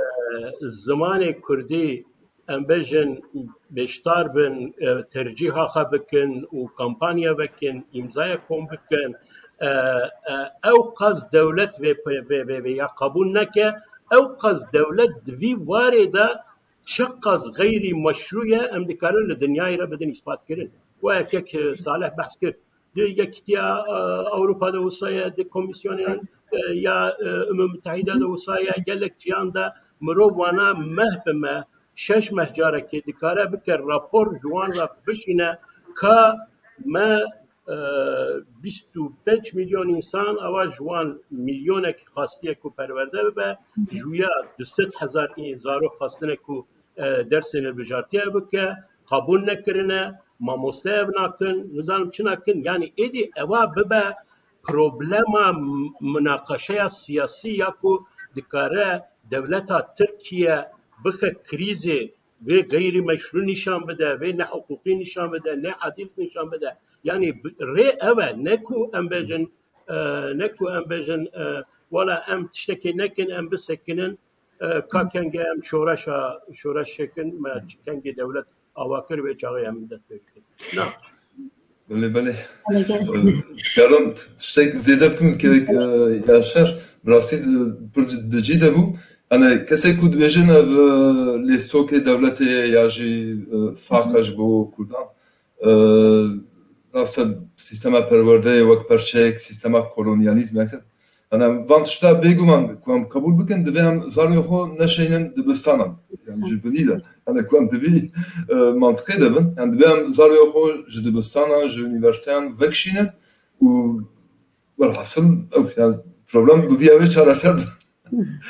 zimanê kurdî, em bêjin, beşdar bin, e, tercîha xwe bikin û kampanya vekin, îmzayek kom bikin, e, e, ew qas dewlet vê, vê, vê, vê ya qebûl neke, ew qas dewlet di vî warê de çiqas xeyrî meşrû ye, em dikarin li dinyayê re bidin îspat kirin. Weke ki Salih behs kir, di Yekîtiya, e, Ewropa de wisa ye, di komîsyonan, e, ya, e, Umem Mutehîde de wisa ye, gelek ciyan de mirov wana meh bi meh, şeş meh carekê dikare bike rapor ji wan re bişîne, ka me, e, bîst û pênc milyon însan, ava ji wan milyonek xastiye ku perwerde bibe, ji ya du sed hezar zarok xwestine ku, e, dersên hilbijartiye bike, qebûl nekirine, mamoste ev nakin, nizanim çi nakin. Yanî êdî ewa bibe problema m-, minaqeşeya siyasî ya ku dikare dewleta Tirkiye bixe krîzê, vê xeyrî meşrû nîşan bide, vê nehiqûqî nîşan bide, needîl nîşan bide. Yanî bi-, rê ev e, ne ku em bêjin, e, ne ku em bêjin, e, wela em tiştekê nekin, em bisekinin, e, ka kengê em şoreşa, şoreş çêkin, me kengê dewlet ava kir, wê çaxê em dest pê bikin. Na. Belê, belê. Belê, gel. Dikarim tiştek zêde bikim, gerek, e, Yaşar, bi rastî, e, pir di cî de bû. Yanî kesê ku dibêjin ev, e, lêstokê dewletê ya jî, e, faqa ji bo Kurdan. E, rast e, sîstema perwerdeyê wek perçeyek sîstema kolonyalîzmê, yani van tişta bêguman ku em qebûl bikin, divê em zarokê xwe neşeynin dibistanan. Yani ji bilî de. Yani ku em di vî, e, mantiqê de bin. Yani divê em zarokê xwe ji dibistanan, ji unîversîteyan vekişînin û welhasil ew, yani problem bi vî awê çareser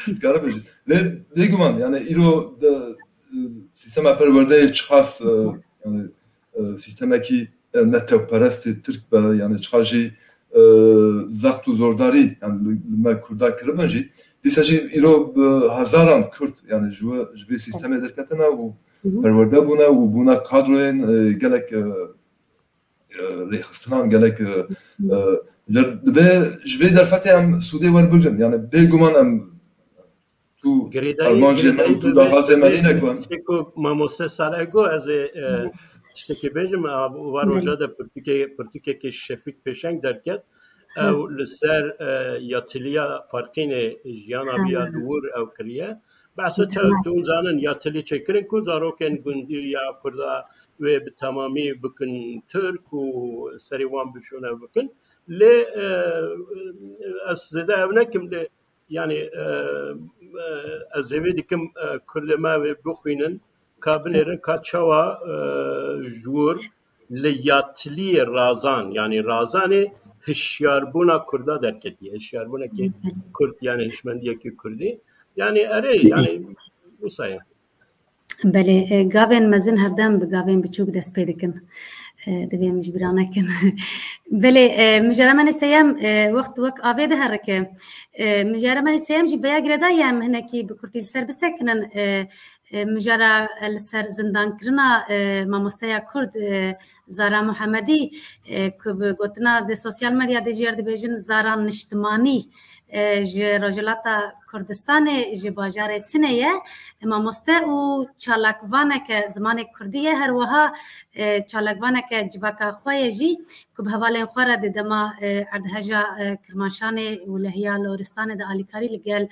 dikare bêje. Lê bêguman, yani îro de, e, sîstema perwerdeyê çiqas, e, yani, e, sîstemekî, e, netewperestê Tirk be, yani çiqas jî, e, zext û zordarî, yani li, li me Kurda kiribin jî, dîsa jî îro bi hezaran Kurd, yani ji we, ji vê sîstemê derketine û Hı hı. perwerde bûne û bûne kadroyên, e, gelek, e, e, rêxistinan, gelek, e, e, ji, divê ji vê derfetê em sûdê werbigirin. Yani bêguman em tu Girêdayî, armancê me û girêdayî tu bebe, daxwazê me bebe nîne ku em tiştê ku mamoste Salih got, ez ê, e, Hı. tiştekê bêjim, a, va Hı. roja de pirtûkê, pirtûkekê Şefîk Pêşeng derket. Hı. Ew li ser, e, yatiliya Farqînê jiyana Hı. viya li wir ew kiriye. Behsa Hı. te-, tu zanin yatilî çêkirin ku zarokên gundî ya Kurda wê bi temamî bikin Tirk û serê wan bişûne bikin. Lê, e, ez zêde ev nekim, lê yani, e, e, ez hêvî dikim, e, Kurdê me wê bixwînin, ka binêrin, ka çawa, e, ji wir li yatiliyê razan, yani razanê hişyarbûna Kurda derketiye. Hişyarbûnekê Kurd, yani hişmendiyekî Kurdî. Yani erê, yani wisa ye. Belê, e, gavên mezin herdem bi gavên biçûk dest pê dikin. E, divê em ji bîra nekin. Belê, e, mijara me nê seyem, e, wext wek avê diherike. E, mijara me nê seyem jî vêya girêdayî em hinekî bi kurtî li ser bisekinin. E, e, mijara li ser zindankirina, e, mamosteya Kurd, e, Zara Muhemedî, e, ku bi gotina di sosyal medya de jî yer dibêjin Zara Niştimanî, e, ji Rojhilata Kurdistanê, ji bajarê Sinê ye. Mamoste û çalakvaneke zimanê Kurdî ye, her wiha, e, çalakvaneke civaka xwe ye jî, ku bi hevalên xwe re di dema, e, erdheja, e, Kirmaşanê û lehiya Loristanê de alîkarî li gel,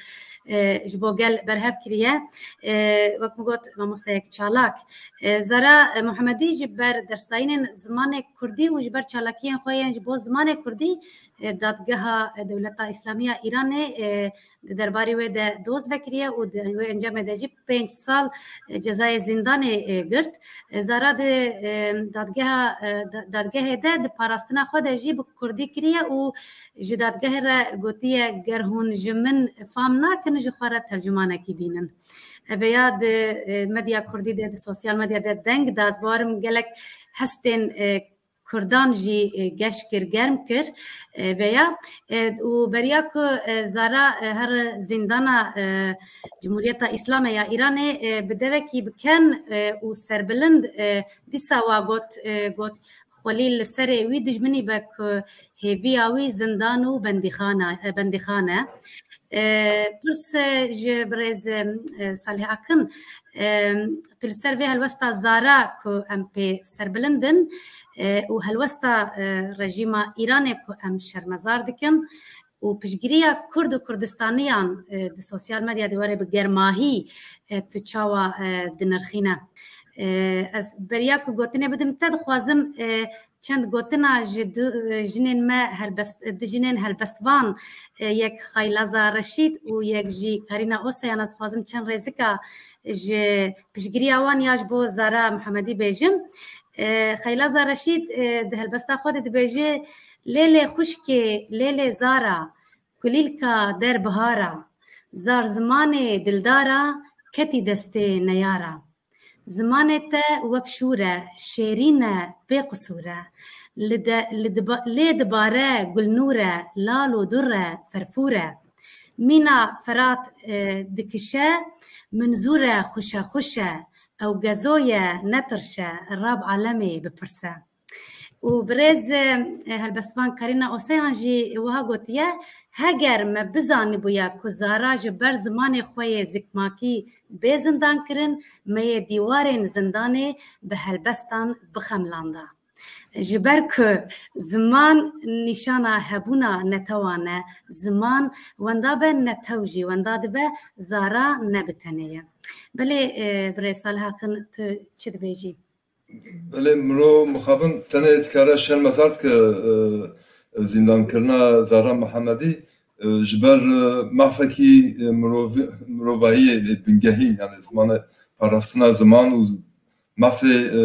e, ji bo gel berhev kiriye. E, wek min got, mamosteyek çalak. E, Zara, e, Muhemedî ji ber dersdayînên zimanê Kurdî û ji ber çalakiyên xwe yên ji bo zimanê Kurdî, e, dadgeha, e, Dewleta Îslamî ya Îranê, e, di derbarê wê de doz vekiriye û di wê encamê de jî pênc sal, e, cezayê zîndanê, e, girt. E, Zara di, e, dadgeha, e, da-, dadgehê de di parastina xwe de jî bi Kurdî kiriye û ji dadgehê re gotiye, ger hûn ji min fam nakin, ji xwe re tercûmanekî bînin. Ev ya di, e, medya Kurdî de, di sosyal medya de deng da, ez bawerim gelek hestên, e, Kurdan jî, e, geş kir, germ kir, e, veya, e, û beriya ku, e, Zara, e, her zîndana, e, Cumhuriyeta Îslamê ya Îranê, e, bi devekî bi ken, e, û serbilind, e, dîsa wa got, e, got, xwelî li serê wî dijminî be ku hêviya wî zindan û bendîxana, e, bendîxan e. E, pirs, e, ji birêz, e, Salih Akin, e, tu li ser vê helwesta Zara ku em pê serbilind in, e, û helwesta, e, rejîma Îranê ku em şermezar dikin, û piştgiriya Kurd û Kurdistaniyan, e, di sosyal medya de were bi germahî, e, tu çawa, e, dinirxîne? E, ez beriya ku gotinê bidim te, dixwazim, e, çend gotina ji du, e, jinên me helbest, du jinên helbestvan, e, yek Xaylaza Reşîd û yek jî Karîna Osayan, ez dixwazim çend rêzika ji piştgiriya wan ya ji bo Zara Muhemedî bêjim. E, Xeylaza Reşîd, e, di helbesta xwe de dibêje, Lêlê xwişkê, lêlê zara, kulîlka der bihara, zar zimanê dildara, ketî destê neyara. Zimanê te wek şûr e, şêrîn e, bê qisûr e. Li de, li diba-, lê dibare gulnûr e, lal û dur e, ferfûr e. Mîna Ferat, e, dikişe, Minzûr e, xwişe xwişe, ew gezo ye, netirşe, rab alemê bipirse. Û birêz, e, helbestvan Karîna Oseyan jî wiha gotiye, Heger me bizanibûya ku Zara ji ber zimanê xwe yê zikmakî bê zindankirin, me yê dîwarên zindanê bi helbestan bixemlanda. Ji ber ku ziman nîşana hebûna netewan e, ziman wenda be, netew jî wenda dibe, Zara ne bi tenê ye. Belê, e, birêz Salih Aqin, tu çi dibêjî? Belê, mirov mixabin tenê dikare şermezar bike, e, zîndankirina Zara Mihemedî, e, ji ber, e, mafekî, e, mirovi-, mirovayiyê, e, bingehî, yani zimanê parastina ziman û mafê, e,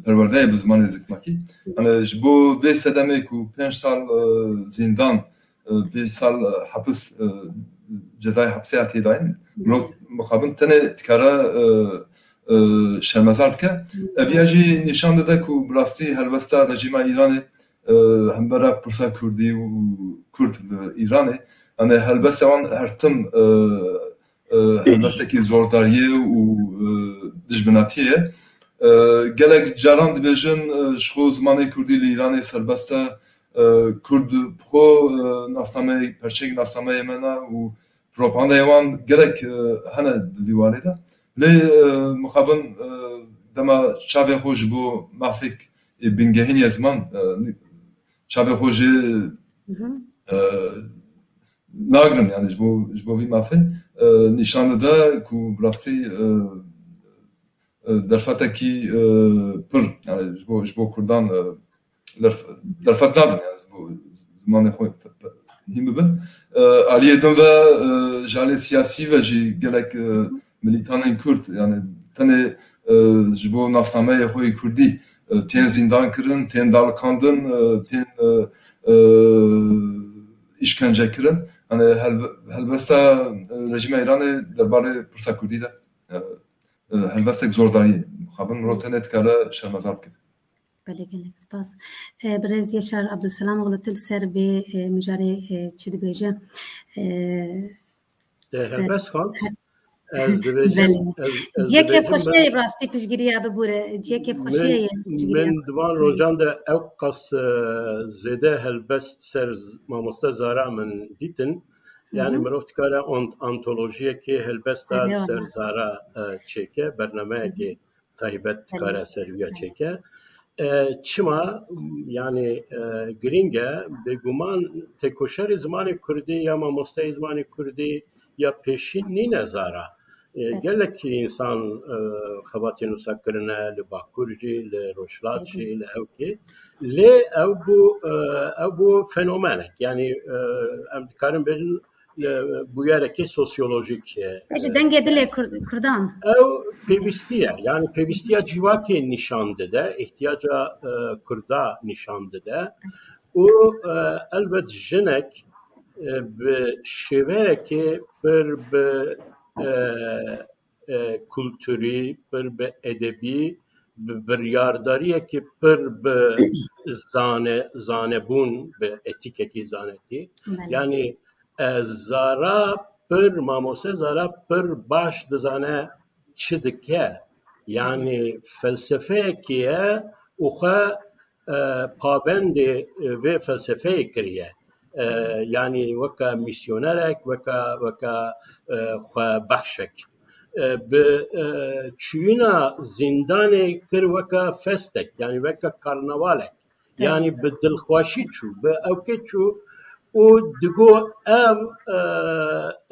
perwerdeyê bi zimanê zikmakî. Yani ji bo vê sedemê ku pênc sal, e, zîndan, e, pênc sal, e, hepis, e, cezayê hepsê hatiye dayîn, mirov mixabin tenê dikare, e, e, şermezar bike. Ev ya jî nîşan dide ku bi rastî helwesta rejîma Îranê, e, hembera pirsa Kurdî û Kurd li Îranê, yani helbesta wan her tim, e, e, helwestekî zordariyê û, e, dijminatiyê ye. E, gelek caran dibêjin, e, ji xwe zimanê Kurdî li Îranê serbest e, e, Kurd bi xwe, e, nasnameyê, perçeyek nasnameyê me ne û propagandayê wan gelek, e, hene di vî warê de. Lê, e, mixabin, e, dema çavê xwe ji bo mafek, e, bingehîn ya ziman, e, çavê xwe jê, e, nagrin, yani ji bo, ji bo vî mafê, e, nîşan dide ku bi rastî, e, e, derfetekî, e, pir, yani ji bo, ji bo Kurdan, e, derf-, derfet nadin, yani ji bo zimanê xwe pe-, pe-, hîn bibin. E, aliyê din ve, e, ji aliyê siyasî ve jî gelek, e, milîtanên Kurd, yani tenê, e, ji bo nasnameyê xwe yê Kurdî, e, tên zîndan kirin, tên dalikandin, e, tên, e, e, îşkence kirin. Yani helve-, helvesta, e, rejîma Îranê derbarê pirsa Kurdî de, e, e, helbestek zordarî ye. Mixabin mirov tenê dikare şermezar bike. Belê, gelek spas. E, birêz Yaşar Abdulselam oğlu, tu li ser vê, e, mijarê, e, çi dibêje? E, Te ser- helbest xwend. Ez dibêjim, Belê. ez, ez Cihê dibêjim kêfxweşiyê me- ye bi rastî piştgiriya bibûre. Cihê kêfxweşiyê Min, ye piştgiriya. Min di van rojan de ew qas, e, zêde helbest ser z-, mamoste Zara min dîtin. Yani Hı hı. mirov dikare on-, antolojiyekê helbesta Erê li ser wala. Zara, e, çêke, bernameyekê taybet Belê. dikare ser wiya Belê. çêke. E, çima, yani, e, girîng e, bêguman têkoşerê zimanê Kurdî ya mamosteyê zimanê Kurdî ya pêşîn nîne Zara. E, Evet. gelek însan, e, xebatên wisa kirine li Bakur jî, li Rojhilat Hı hı. jî, li Ewkê. Lê ew bû, e, ew bû fenomenek. Yani, e, em dikarin bêjin, e, bûyerekê sosyolojîk, e, Pêşî e, dengê dilê Kur-, Kurdan. Ew pêwîstî ye. Yani pêwîstiya civakê nîşan dide, ihtiyaca, e, Kurda nîşan dide. Û, e, elbet jinek, e, bi şêweyekê pir bi, e, e, kulturî, pir bi edebî, bi biryardariyekî pir bi zane-, zanebûn, bi etîkekî zanetî. Belê. Yani, e, Zara pir, mamoste Zara pir baş dizane çi dike. Yani felsefeyekî ye û xwe, e, pabendê, e, vê felsefeyê kiriye. E, yani weke misyonerek, weke, weke, e, xwebexşek. E, bi, e, çûyîna zîndanê kir weke festek, yani weke karnavalek. Yani bi dilxweşî çû, bi ewkê çû, û digo ev, e,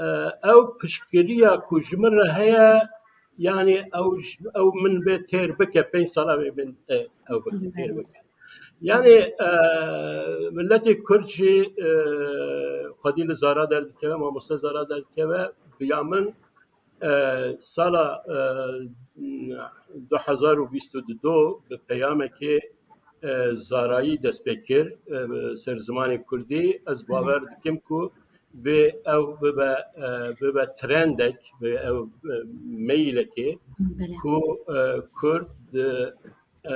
e, ew piştgiriya ku ji min re heye, yanî ew j-, ew min bê têr bike, pênc sala bê min, e, ew bike, têr bike. Yanî, e, miletê Kurd jî, e, xwedî li Zara derdikeve, mamoste Zara derdikeve, bi ya min, e, sala, e, du hezar û bîst û du bi peyamekê, e, Zarayî dest pê kir, e, ser zimanê Kurdî. Ez bawer dikim ku vê ew bibe, e, bibe trendek, vê ew, e, meyilekê Belê. ku, e, Kurd di, e,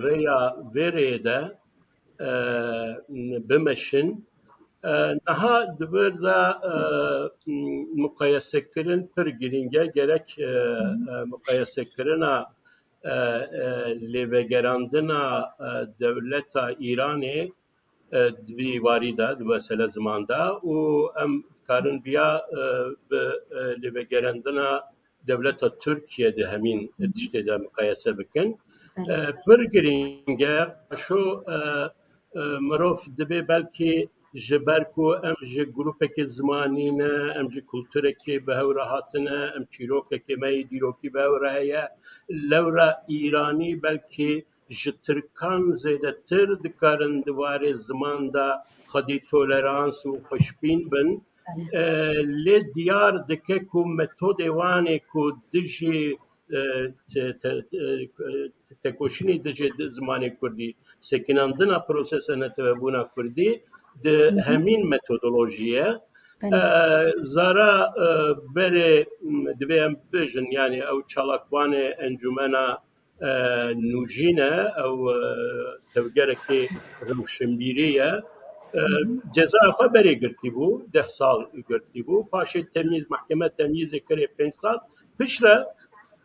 rêya vê rêyê de, e, bimeşin. E, niha di vir de, e, muqayesekirin pir girîng e. Gerek, e, e, muqayesekirina, e, e, lêvegerandina, e, dewleta Îranê, e, di vî warî de, di mesele ziman de û em dikarin viya, e, bi, e, lêvegerandina dewleta Tirkiye di hemîn tiştê de muqayese bikin. E, pir girîng e, şo, e, e, mirov dibê belkî ji ber ku em ji grûpekê zimanî ne, em ji kulturekê bi hev re hatine, em çîrokekê me yê dîrokî bi hev re heye, lewra Îranî belkî ji Tirkan zêdetir dikarin di warê ziman de xwedî tolerans û xweşbîn bin. Belê. E, lê diyar dike ku metodê wan ê ku dijî, e, te-, te-, e, tekoşînê dijî di zimanê Kurdî, sekinandina prosesa netewebûna Kurdî di Hı hı. hemîn metodolojî ye. Belê. E, Zara, e, berê, m, divê em bibêjin, yanî ew çalakvanê encûmena, e, nûjîn e, ew, e, tevgerekê rewşenbîrî ye. E, Hı hı. cezaya xwe berê girtî bû, deh sal girtî bû. Paşê temyîz, mehkeme temyîzê kirê pênc sal. Piştre,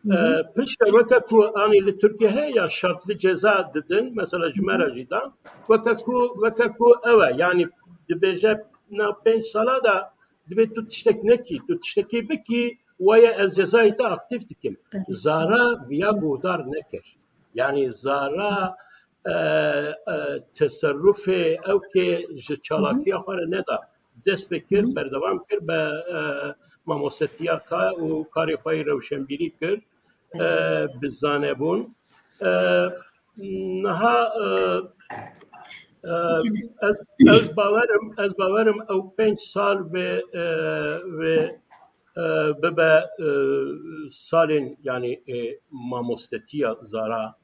Hı hı. e, piştre weke ku anî li Tirkiye heye ya şartlı ceza didin, mesela ji me re jî dan. Weke ku, weke ku ew e, yanî dibêje nav pênc sala de divê tu tiştek nekî, tu tiştekî bikî, waya ez cezayê te aktîf dikim. Belê. Zara viya guhdar nekir. Yanî Zara, e, e, teserrufê ew kê ji çalakiya xwe re neda. Dest pê kir, Hı hı. berdewam kir, be, e, mamostetiya xwe û karê xwe yê rewşenbîrî kir, e, Belê. bi zanebûn. E, Niha, e, e, ez, ez bawerim, ez bawerim ew pênc sal vê, e, vê, e, bibe, e, salên, yanî, e, mamostetiya Zara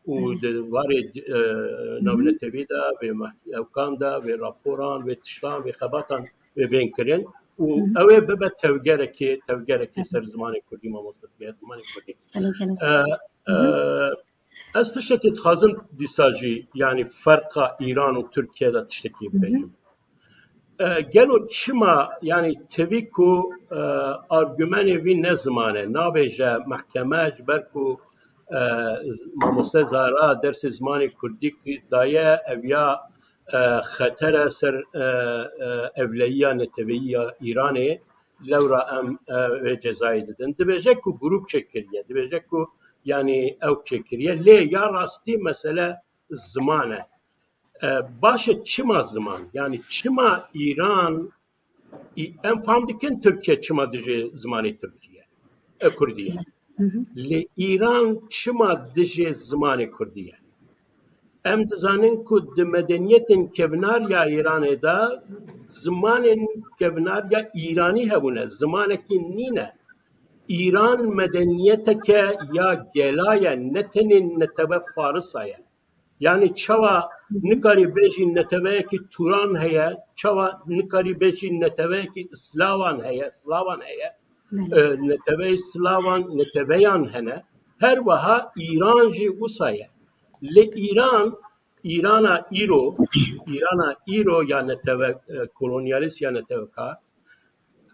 û Belê. di warê, e, Hı hı. navnetewî de, vê meh-, ewkan de, vê raporan, vê tiştan, vê xebatan vê bên kirin û Hı hı. ew ê bibe tevgerekê, tevgerekê Belê. ser zimanê Kurdî, mamostetiya zimanê Kurdî. Belê, gelek. E, Hı hı. e, Ez tiştekî dixwazim dîsa jî, yanî ferqa Îran û Tirkiye de tiştekî Hı hı. bibêjim. E, gelo çima, yanî tevî ku, e, argumenê vî ne ziman e, nabêje mehkeme ji ber ku, e, z-, mamoste Zara dersê zimanê kurdî ki-, daye, ev ya, e, xeter e ser, e, e, ewleyiya neteweyî ya Îranê, lewra em, e, vê cezayê didin. Dibêje ku grûp çêkiriye, dibêje ku, yanî ew çêkiriye. Lê ya rastî mesele ziman e. E, baş e, çima ziman? Yanî çima Îran, î-, em fam dikin Tirkiye çima dijî zimanê Tirkiye, e, Kurdî ye? Hı hı. Lê Îran çima dijî zimanê Kurdî ye? Em dizanin ku di medeniyetên kevnar ya Îranê de zimanên kevnar ya Îranî hebûne, zimanekî nîne. Îran medeniyeteke ya gela ye, ne tenê netewe Farisa ye. Yanî çawa Hı hı. nikarî bêjî neteweyekî Turan heye, çawa nikarî bêjî neteweyekî Slavan heye, Slavan heye. Belê. E, neteweyê Slavan, neteweyan hene. Her wiha Îran jî wisa ye. Lê Îran, Îrana îro, Îrana îro ya netewe, e, kolonyalîst ya netewekar,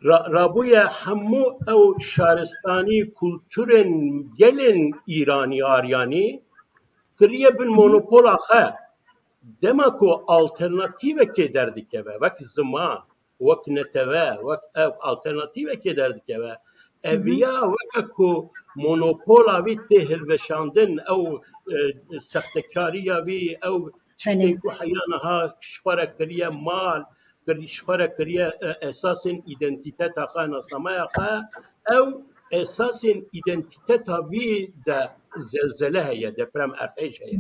ra-, rabûye hemû ew şaristanî kulturên gelên Îranî, Aryanî, kiriye bin Hı hı. monopola xwe. Dema ku alternatîvekê derdikeve, wek ziman, wek netewe, wek ev alternatîvekê derdikeve, ev Hı hı. ya weke ku monopola vî tê hilweşandin, ew, e, sextekariya vî, ew tiştên Belê. ku heya niha ji xwe re kiriye mal, kir-, ji xwe re kiriye, e, esasên îdentîteta xwe, nasnameya xwe, ew esasên îdentîteta vî de zelzele heye, deprem erdhêj heye.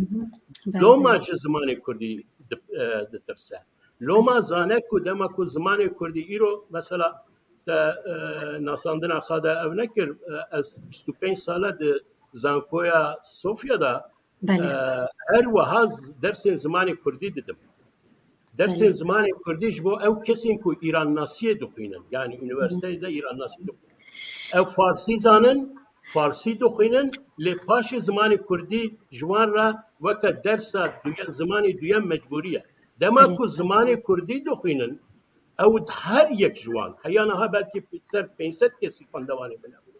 Loma ji zimanê kurdî di-, e, ditirse. Loma zane ku dema ku zimanê kurdî îro, mesela, te, e, nasandina xwe de ev nekir, e, ez bîst û pênc sale di Zankoya Sofya de, Belê. e, her wiha z-, dersên zimanê kurdî didim. Dersên Belê. zimanê kurdî ji bo ew kesên ku îrannasiyê dixwînin, yani Hı hı. unîversîteyê de îrannasî dixwînin. Ew farsî zanin, farsî dixwînin, lê paşê zimanê kurdî ji wan re weke dersa duye-, zimanê duyem mecbûrî ye. Dema Belê. ku zimanê kurdî dixwînin, ew her yek ji wan, heya niha belkî ser pênc sed kesî xwendevanê min hebûn.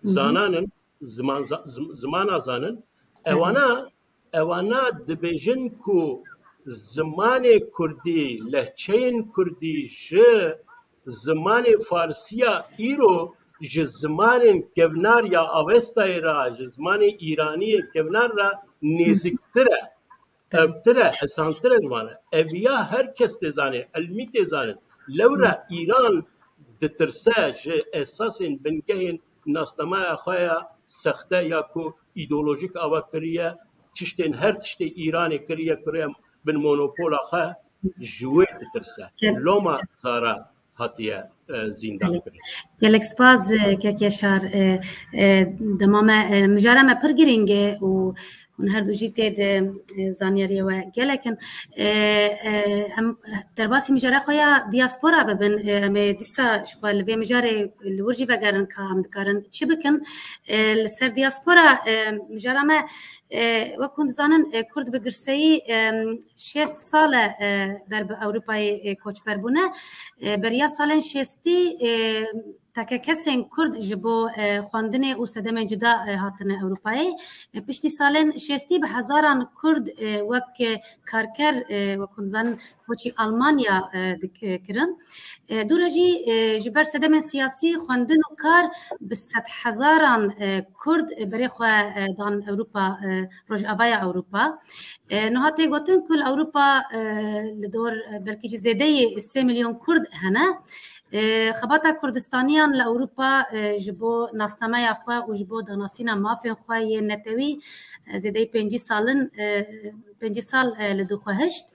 Hı hı. Zanan in, ziman za-, zim-, zimana zanin. Hı hı. Ewana, ewana dibêjin ku zimanê kurdî, lehçeyên kurdî ji zimanê farsiya îro ji zimanên kevnar ya Avestayê re, ji zimanê îraniyê kevnar re nêziktir e. Ev tire, esantir e ji wan re. Ev ya her kes tê zanê, ilmî tê zanin. Lewra Îran ditirse ji esasên bingehên nasnameya xwe ya sexte ya ku îdeolojîk ava kiriye, tiştên her tiştê Îranê kiriye, kiriye bin monopola xwe, ji wê ditirse. Loma zara hatiye, e, zîndan kirin. Gelek spas, e, kek Yaşar. E, e, dema me, e, mijara me pir girîng e û hûn her du jî tê di, e, zanyariyê we gelek in. E, e, em derbasî mijara xwe ya diaspora bibin. E, em ê dîsa ji xwe li vê mijarê li wir jî vegerin ka em dikarin çi bikin. E, li ser diaspora, e, mijara me, e, wek hûn dizanin, e, Kurd bi girseyî, e, şêst sal e, e, ber bi Ewropayê, e, koçber bûne. E, beriya salên şêstî, e, teke kesên Kurd ji bo, e, xwendinê û sedemên cuda, e, hatine Ewropayê. E, piştî salên şêstî bi hezaran Kurd, e, wek, e, karker, e, wek hûn dizanin, koçî Almanya, e, dik-, e, kirin. E, dû re jî, e, ji ber sedemên siyasî, xwendin û kar bi sedhezaran, e, Kurd, e, berê xwe, e, dan Ewropa, e, Rojavaya Ewropa. E, niha tê gotin ku li Ewropa, e, li dor, e, belkî jî zêdeyî sê milyon Kurd hene. E, xebata Kurdistaniyan li Ewropa, e, ji bo nasnameya xwe û ji bo danasîna mafên xwe yên netewî, e, zêdeyî pêncî sal in, e, pêncî sal, e, li dû xwe hişt.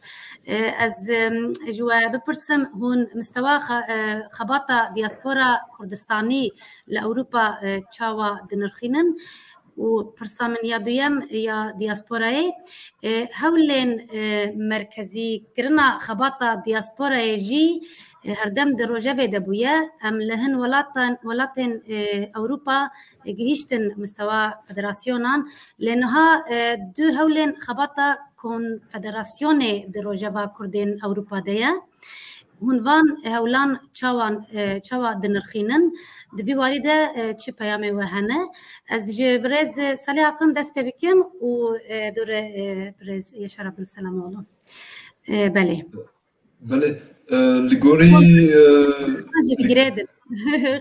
E, ez, e, ji we bipirsim, hûn mistewa xe-, e, xebata diaspora Kurdistanî li Ewropa, e, çawa dinirxînin? Û pirsa min ya duyem ya diasporayê, e, hewlên, e, merkezîkirina xebata diasporayê jî, e, herdem di rojevê de bûye. Em li hin welatan, welatên, e, Ewropa, e, gihîştin mistewa federasyonan. Lê niha, e, du hewlên xebata konfederasyonê di rojeva Kurdên Ewropa de ye. Hûn van hewlan çawan, e, çawa dinirxînin? Di vî warî de, e, çi peyamê we hene? Ez ji birêz Salih Akın dest pê bikim û, e, dûre, e, birêz Yaşar Abdulselamoğlu. E, belê. Belê, e, li gorî, e, Jî bi girêdin.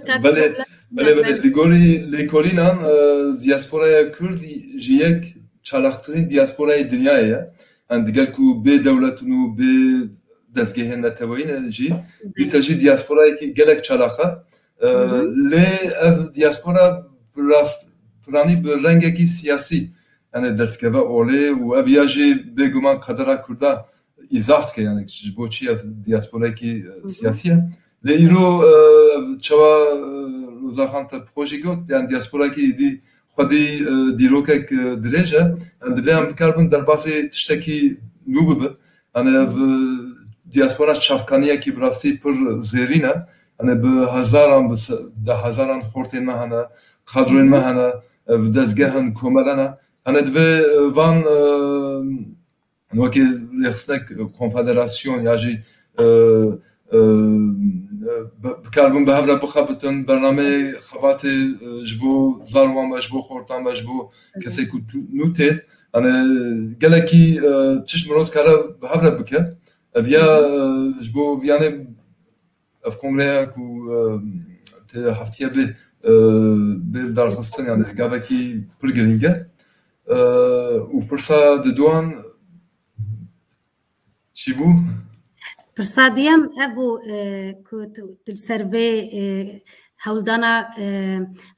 Qet Belê, problem. belê, belê. Belê. Li gorî lêkolînan, e, diasporaya Kurd ji yek çalaktirîn diasporayê dinyayê ye. Yani digel ku bê dewlet in û bê dezgehên neteweyî ne jî, Hı hı. dîsa jî diasporayekî gelek çalak e. E, Hı hı. lê ev diaspora bi rast, piranî bi rengekî siyasî, yani derdikeve olê û ev ya jî bêguman kadera Kurda îzah dike, yani ji bo çi ev diasporayekî, e, Hı hı. siyasî ye. Lê îro, e, çawa, e, Roza Xan te bi xwe jî got, yani diasporayekî êdî xwedî, e, dîrokek, e, dirêj e. Yani divê em bikaribin derbasî tiştekî nû bibin. Yani ev, e, diaspora çavkaniyekî bi rastî pir zêrîn e. Yani bi hezaran, bi se-, deh hezaran xortên me hene, kadroyên me hene, e, bi dezgehên komele ne. Yani divê, e, van, e, wekî rêxistinek, e, konfederasyon ya jî, e, e, e, bi-, bikaribin bi hev re bixebitin, bernameyê xebatê, e, ji bo zarwan me, ji bo xortan me, ji bo kesê ku tu-, nû tê. Yani gelekî, e, tişt mirov dikare bi hev re bike. Ev ya, e, ji bo viyanê ev kongreya ku, e, tê heftiye bê, e, bê darxistin, yani gavekî pir girîng e. E, û pirsa diduan çi bû? Pirsa duyem ev bû, e, ku tu, tu li ser vê, e, hewldana, e,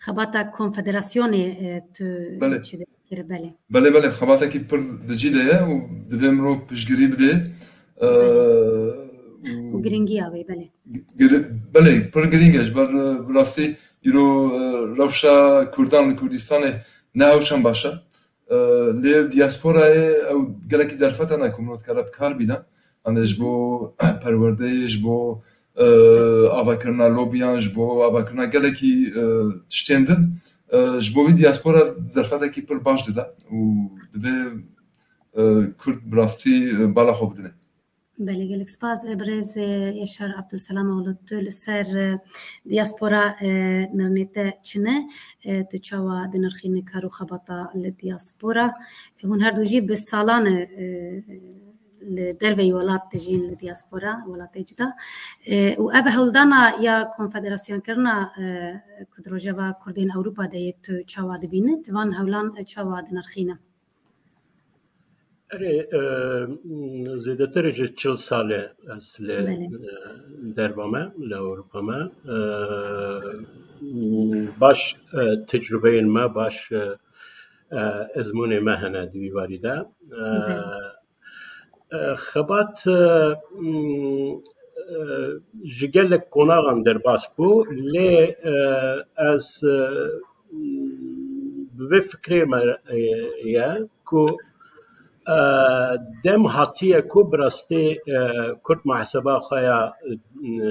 xebata konfederasyonê, e, tu Belê. çi dikir, belê. Belê, belê, xebatekî pir di cî de ye û divê mirov piştgirî bidê. E, Belê. û Û giringiya wê, belê. gir-, belê, pir girîng e. Ji ber, e, bi rastî îro, e, rewşa Kurdan li Kurdistanê ne hewşan baş e. E, lê diasporayê ew gelekî derfet hene ku mirov dikare bi kar bîne. Yanî ji bo perwerdeyê, ji bo, e, avakirina lobiyan, ji bo avakirina gelekî, e, tiştên din, e, ji bo vî diaspora derfetekî pir baş dide û divê, e, Kurd bi rastî, e, bala xwe bidine. Belê, gelek spas. E, birêz, e, Yaşar Abdulselam oğlu, tu li ser, e, diaspora, e, nirnê te çi ne? E, tu çawa dinirxînî kar û xebata li diaspora? E, hûn her du jî bi salan e, e, li derveyî welat dijîn, li diaspora, welatê cuda. E, û ev hewldana ya konfederasyonekirina, e, ku di rojeva Kurdên Ewropa de yê, tu çawa dibînî? Tu van hewlan, e, çawa dinirxîne? Erê, e, zêdetir ji çil sal e ez li, Belê. e, derva me, li Ewropa me. E, baş, e, tecrubeyên me, baş, e, e, ezmûnê me hene di vî warî de. E, Belê. e, xebat, e, m, e, ji gelek qonaxan derbas bû, lê, e, ez, e, bi vê fikrê me, e, ye ku, e, dem hatiye ku bi rastî, e, Kurd muhaseba xwe ya, e,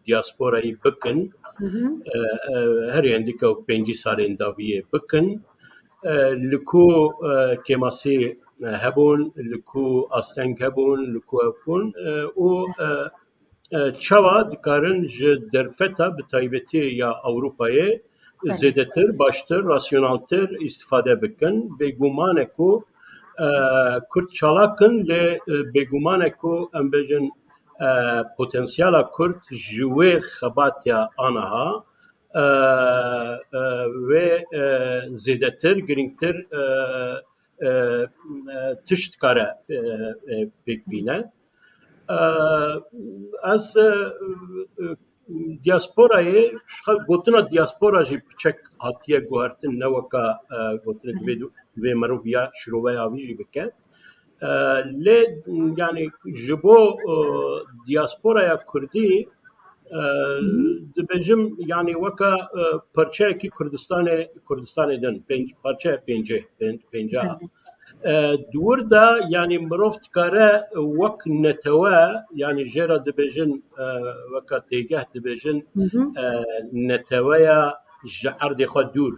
diasporayî bikin. Hı hı. E, e, herî hindîk ew pêncî salên dawiyê bikin. E, li ku, e, kêmasî, e, hebûn, li ku asteng hebûn, li ku ev bûn, e, û, e, e, çawa dikarin ji derfeta bi taybetî ya Ewropayê Belê. zêdetir, baştir, rasyonaltir îstifade bikin. Bêguman e ku, e, Kurd çalak in, lê, e, bêguman e ku em bêjin, e, potansiyela Kurd ji wê xebatê aniha, e, e, wê, e, zêdetir, girîngtir, e, e, e, tişt dikare, e, e, pêk bîne. E, ez, e, e, diasporayê, ji xwe gotina diaspora jî piçek hatiye guhertin, ne weka, e, gotinê divê, divê merov ya şiroveya wî jî bike. E, lê, yanî, ji bo, e, diasporaya Kurdî, e, Hı hı. dibêjim, yanî, weka, e, parçeyekî Kurdistanê, Kurdistanê din, pênc, parçeya pêncê, pênc, pênca. Belê. E, di wir de, yanî, mirov dikare wek netewe, yanî, jê re dibêjin, e, weka têgeh dibêjin, Hı hı. e, neteweya ji erdê xwe dûr.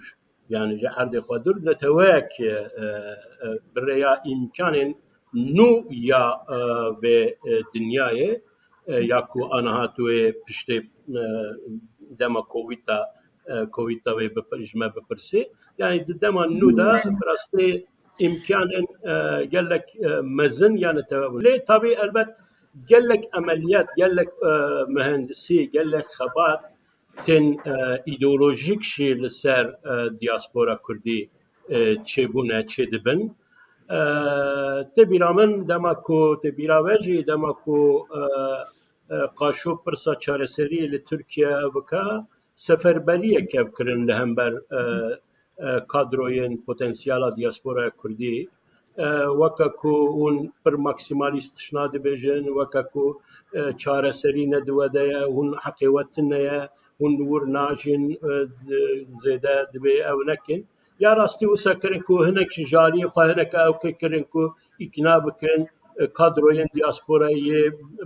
Yanî ji erdê xwe dûr neteweyek, e, e, bi rêya îmkanên nû ya, e, vê, e, dinyayê, e, ya ku aniha tu yê piştê, e, dema Covid-a, e, Covid-a wê bipir-, ji me bipirsî. Yanî di dema nû de Belê. bi rastî îmkanên, e, gelek, e, mezin ya netewe bûn. Lê tabî elbet gelek emeliyat, gelek, e, mühendisî, gelek xebat, tên, e, îdeolojîk jî li ser, e, diaspora kurdî, e, çêbûne, çêdibin. E, tê bîra min dema ku, tê bîra we jî dema ku, e, e, Qaşo pirsa çareseriyê li Tirkiye bike, seferberiyek ev kirin li hember, e, e, kadroyên potansiyela diasporaya kurdî. E, weke ku hûn pir maksimalîst tişna dibêjin, weke ku, e, çareserî ne di we de ye, hûn heqê we tune ye, hûn li wir najîn, e, di-, zêde divê ew nekin. Ya rastî wisa kirin ku hinek ji aliyê xwe hinek ewkê kirin ku îkna bikin, e, kadroyên diasporayê yê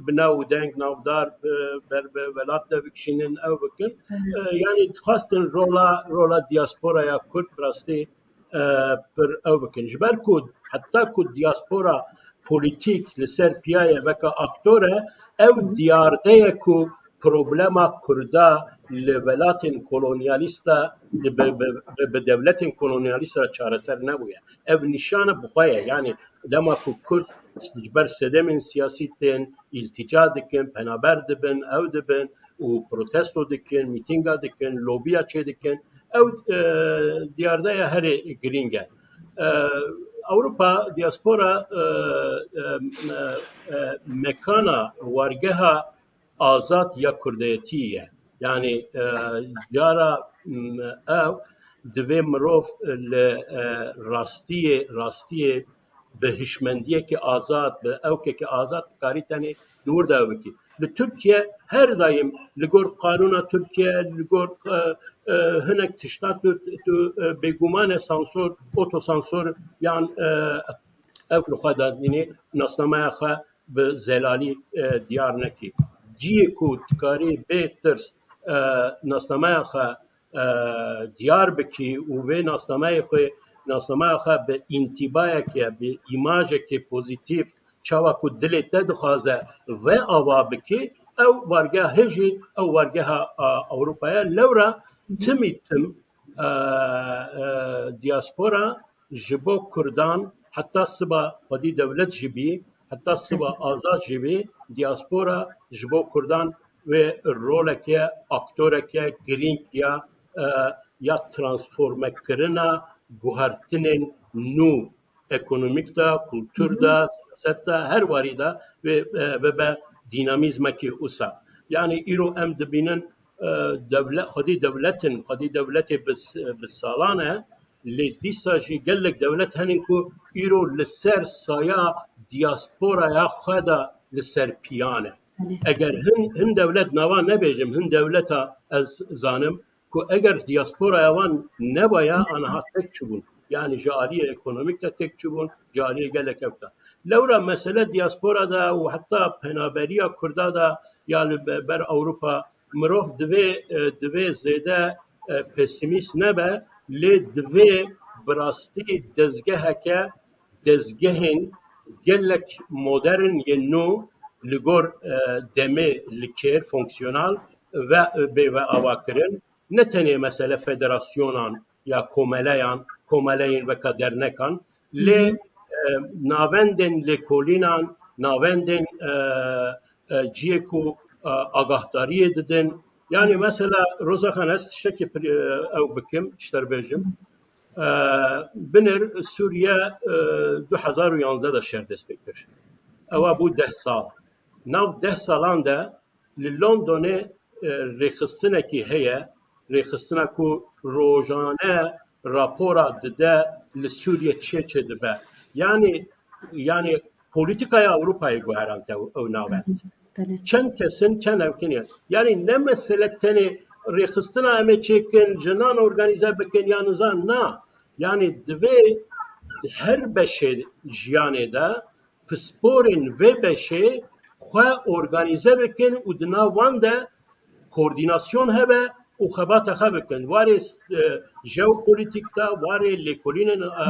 bi nav û deng navdar, e, ber bi welat de bikişînin, ew bikin. Hı hı. E, yanî dixwastin rola, rola diasporaya Kurd bi rastî, e, pir ew bikin. Ji ber ku heta ku diaspora polîtîk li ser piya ye, weke aktor e, ew Hı hı. diyarde ye ku problema Kurda li welatên kolonyalîst de, li bi, bi, bi, bi dewletên kolonyalîst re çareser nebûye. Ev nîşana bi xwe ye. Yanî dema ku Kurd ji ber sedemên siyasî tên, îltîca dikin, penaber dibin, ew dibin û protesto dikin, mîtînga dikin, lobiya çê dikin, ew, e, diyardeya herê girîng e. E, Ewropa, diaspora, e, e, e, mekana, wargeha azad ya kurdayetî ye. Yani, e, diyara, m, ew divê mirov li, e, rastiyê, rastiyê bi hişmendiyekî azad, bi ewkekî azad karî tenê li wir de ew bikî. Li Tirkiye her daim li gor qanûna Tirkiye, li gor, e, e, hinek tişta tu, tu, e, bêguman e sansor, otosansor yan, e, ew li xwe de, yanî nasnameya xwe bi zelalî, e, diyar nekî. Ciyê ku dikarî bê tirs, e, nasnameya xwe, e, diyar bikî û vê nasnameyê xwe, nasnameya xwe bi întîbayeke, bi îmajeke pozîtîf, çawa ku dilê te dixwaze ve ava bikî, ew wargeha hê jî, ew wargeha, a, Ewropa ye. Lewra timî tim, e, e, diaspora ji bo Kurdan, heta siba xwedî dewlet jî bî, heta siba azad jî bî, diaspora ji bo Kurdan wê roleke, aktoreke girîng ya, e, ya transformekirina guhertinên nû, ekonomîk de, kultur de, siyaset de, her warî de wê, e, bibe dînamîzmekî wisa. Yanî îro em dibînin, e, dewle-, xwedî dewlet in, xwedî dewletê bi s-, bi salan e, lê dîsa jî gelek dewlet henin ku îro li ser saya diasporaya xwe de li ser piyan e. Belê. Eger hin, hin dewlet, nava nebêjim, hin dewleta ez zanim ku eger diasporaya wan nebaya, aniha tek çûbûn. Yani ji aliyê ekonomîk de tek çûbûn, ji aliyê gelek ew de. Lewra mesele diaspora de û heta penaberiya Kurda de ya li be-, ber Ewropa, mirov divê, e, divê zêde, e, pesimîst nebe, lê divê bi rastî dezgeheke, dezgehên gelek modern yên nû li gor, e, demê li kêr, fonksiyonal ve, e, bê ve avakirin. Ne tenê mesele federasyonan ya komeleyan, komeleyên weka dernekan, lê, e, navendên lêkolînan, navendên, e, e, ciyê ku, e, agahdariyê didin. Yani mesela Roza Xan, ez tiştekî pir-, e, ew bikim, ji te re bêjim. E, binêr Sûriye, e, du hezar û yanzdeh de şer dest pê kir. Ewa bû deh sal. Nav deh salan de li Londonê, e, rêxistinekî heye, rêxistina ku rojane rapora dide li Sûriye çê çê dibe. Yani, yani polîtîkaya Ewropayê guherand ew, ew navend. Belê. Çend kesin, çend ewkiniye. Yani ne mesele tenê rêxistina em ê çêkin, jinan organîze bikin ya nizan, na. Yani divê her beşê jiyanê de pisporên vê beşê xwe organîze bikin û di nav wan de koordînasyon hebe û xebata xwe bikin. Warê, e, jeopolîtîk de, warê lêkolînên, e,